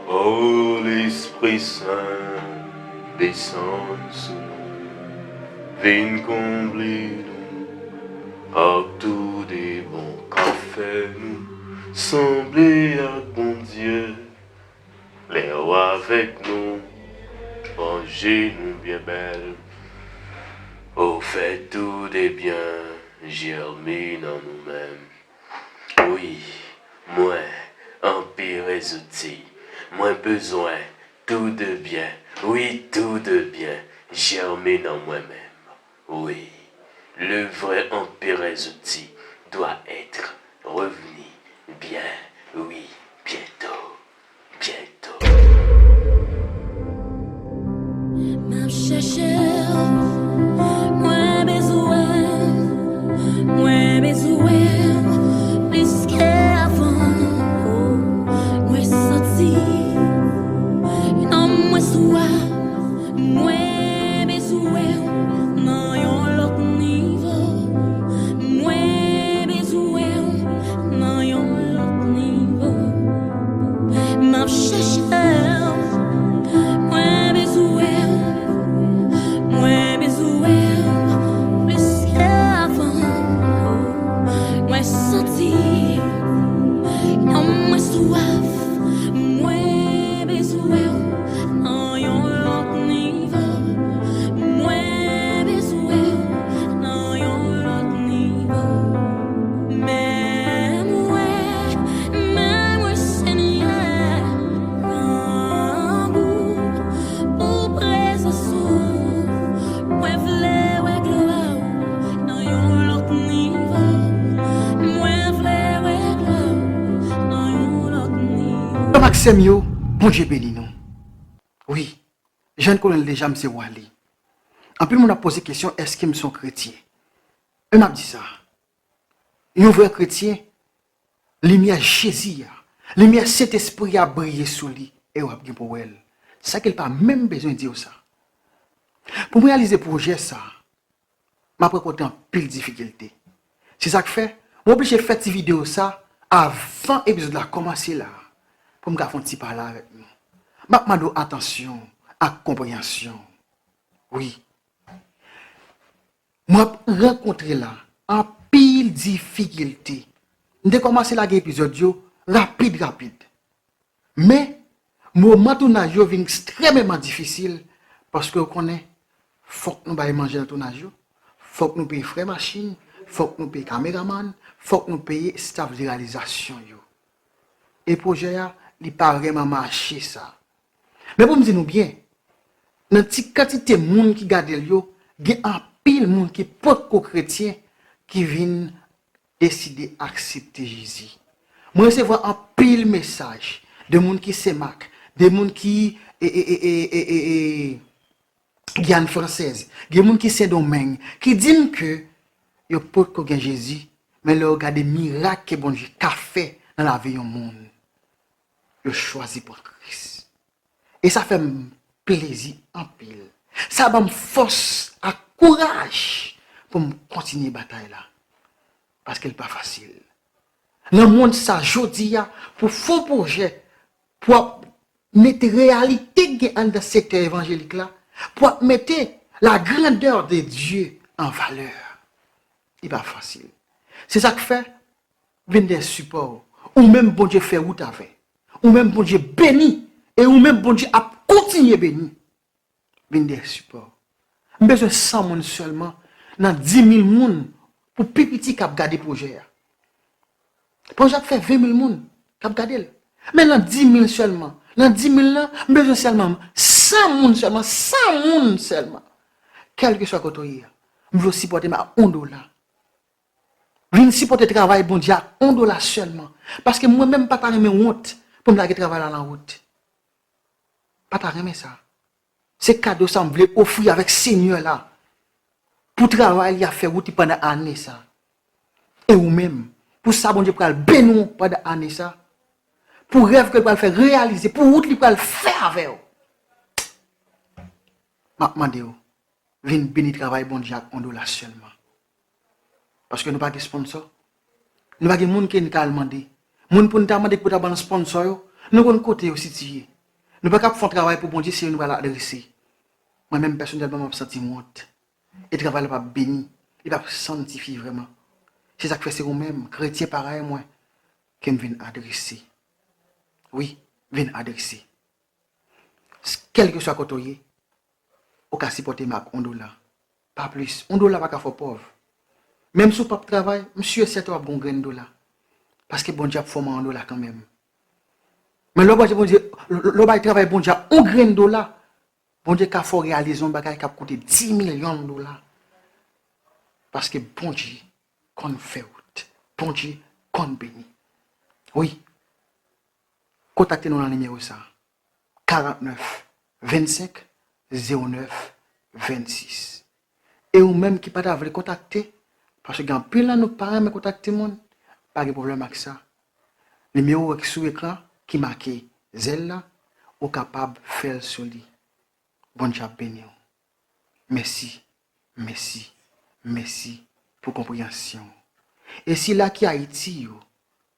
O Lespri Sen, desann sou nou. Vin konble nou ak tout de bon k ap fè nou sanble ak Bondye. Lè w avèk nou, ranje nou byen bèl. Ou fè tout de byen jèmen nan nou menm. Wi, mwen, anperè zouti, mwen bezwen tout de byen, wi, tout de byen jèmen nan mwen menm. Wi, le vrè anperè zouti doit être revenu bien, wi, bientôt, bientôt. M ap chèche w, mwen bezwen w, mwen bezwen w plis ke avan. Mwen santi nanm mwen swaf, mwen bezwen w nan yon lòt nivo. Mwen bezwen w nan yon lòt nivo. M ap chèche w, mwen bezwen w, mwen bezwen w plis ke avan. Mwen santi nanm mwen swaf, mwen bezwen w nan yon lòt nivo. Mwen bezwen w nan yon lòt nivo. Sè m yo, Bondye beni nou. Wi, jan n konnen l deja, m se Wally. Anpil moun ap poze kesyon, èske m se yon kretyen? Men m ap di sa, yon vrè kretyen, limyè Jezi a, limyè Sentespri a ap briye sou li, e w ap gen pou w wè l, san ke l pa menm bezwen di w sa. Pou m reyalize pwojè sa a, m ap rankontre anpil difikilte. Se sa k fè, m oblije fè ti videyo sa avan epizòd la kòmanse la, pou m ka fè yon ti pale avèk nou. M ap mande w atansyon ak konpreyansyon. Wi. M ap rankontre la anpil difikilte. M te kòmanse lage epizòd yo rapid, rapid. Men, moman tounaj yo vin ekstrèmeman difisil, paske w konnen, fòk nou bay manje nan tounaj yo, fòk nou peye frè machin, fòk nou peye kameramann, fòk nou peye estaf de reyalizasyon yo. E pwojè a, li pa vrèman mache sa. Men pou m di nou byen, nan ti kantite moun ki gade l yo, gen anpil moun ki potko kretyen ki vin deside aksepte Jezi. Mwen resevwa anpil mesaj de moun ki Senmak, de moun ki e, e, e, e, e, e, e, Giyàn Fransèz, gen moun ki Sendomeng, ki di m ke yo potko gen Jezi, men lè yo gade mirak ke Bondye ka fè nan lavi yon moun, yo chwazi pran Kris. E sa fè m plezi anpil. Sa ban m fòs ak kouraj pou m kontinye batay la. Paske l pa fasil. Nan mond sa jodi a, pou fè yon pwojè, pou ap mete reyalite k gen anndan sektè evanjelik la, pou ap mete la grandeur de Dieu en valeur. Li pa fasil. Se sa k fè, vin dèyè sipò w. Ou menm Bondye fè wout avè. Ou menm Bondye beni. E ou menm Bondye ap kontinye beni. Vin dèyè sipò. M bezwen san moun sèlman nan di mil moun pou pi piti k ap gade pwojè a. Pwojè a ap fè ven mil moun k ap gade l. Men nan di mil sèlman, nan di mil lan, m bezwen sèlman san moun sèlman, san moun sèlman. Kèlkeswa kote w ye a, m vle w sipòte m ak yon dola. Vin sipòte travay Bondye ak yon dola sèlman. Paske mwen menm m pa ta renmen wont pou m lage travay la nan wout. Pa ta renmen sa. Se kado sa m vle ofri avèk Senyè la. Pou travay li ap fè wout li pandan ane sa. E ou menm, pou sa Bondye pral beni w pandan ane sa. Pou rèv ke l pral fè reyalize, pou wout li pral fè avè w. M ap mande w, vin beni travay Bondye ak yon dola sèlman. Paske nou pa gen sponsò. Nou pa gen moun ke n ka al mande. Moun pou n ta mande ki pou ta ban n sponsò yo, nou konn kote yo sitiye. Nou pa ka ap fè yon travay pou Bondye si nou pa al adrese. Mwen menm pèsonèlman m ap santi m wont. E travay la p ap beni. Li p ap sanktifye vrèman. Se sa k fè se ou menm, kretyen parèy mwen, ke m vin adrese. Wi, vin adrese. Kèlkeswa kote w ye, ou ka sipòte m ak yon dola. Pa plis. Yon dola pa ka fè w pòv. Menm si w p ap travay, m si e sèten w ap gen yon grenn dola. Paske Bondye ap fè w yon dola kanmenm. Men lè w bay Bondye, lè w bay travay Bondye a yon grenn dola, Bondye ka fè w reyalize yon bagay k ap koute dis milyon dola. Paske Bondye konn fè wout. Bondye konn beni. Wi. Kontakte nou nan nimewo sa a, karant nèf, vennsenk, zewo nèf, vennsis. E ou menm ki pa ta vle kontakte, paske gen anpil nan nou pa renmen kontakte moun, pa gen pwoblèm ak sa. Nimewo ki sou ekran, ki make zèl la, ou kapab fè l sou li. Bondye ap beni w. Mèsi, mèsi, mèsi pou konpreyansyon w. E sila ki Ayiti yo,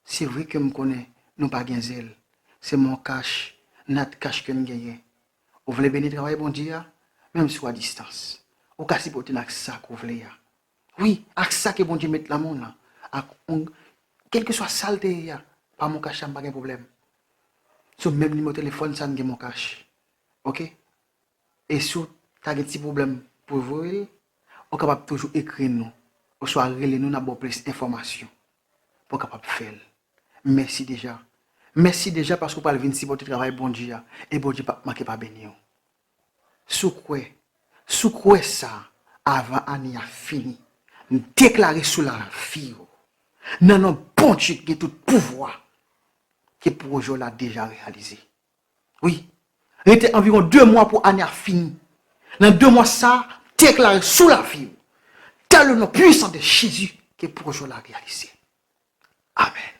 se vre ke m konnen nou pa gen zèl. Se MonCash, NatCash ke n genyen. Ou vle beni travay Bondye a, menm si w a distans. Ou ka sipòte n ak sa ke w vle a. Wi, ak sa ke Bondye met nan men w lan. Ak yon, kèlkeswa sa l te ye a, pa MonCash la, m pa gen pwoblèm. Sou menm nimewo telefòn sa, n gen MonCash. Oke? E si w ta gen ti pwoblèm pou voye l, ou kapab toujou ekri nou, oswa rele nou, n ap ba w plis enfòmasyon pou w kapab fè l. Mèsi deja. Mèsi deja paske w pral vin sipòte travay Bondye a, e Bondye p ap manke pa beni w. Si w kwè, si w kwè sa, avan ane a fini, m deklare sou lavi w, nan non Bondye ki gen tout pouvwa, ke pwojè w la deja reyalize. Wi. Rete anviwon de mwa pou ane a fini. Nan de mwa sa, deklare sou lavi w, dans le nom puissant de Jésus, ke pwojè w la reyalize. Amèn.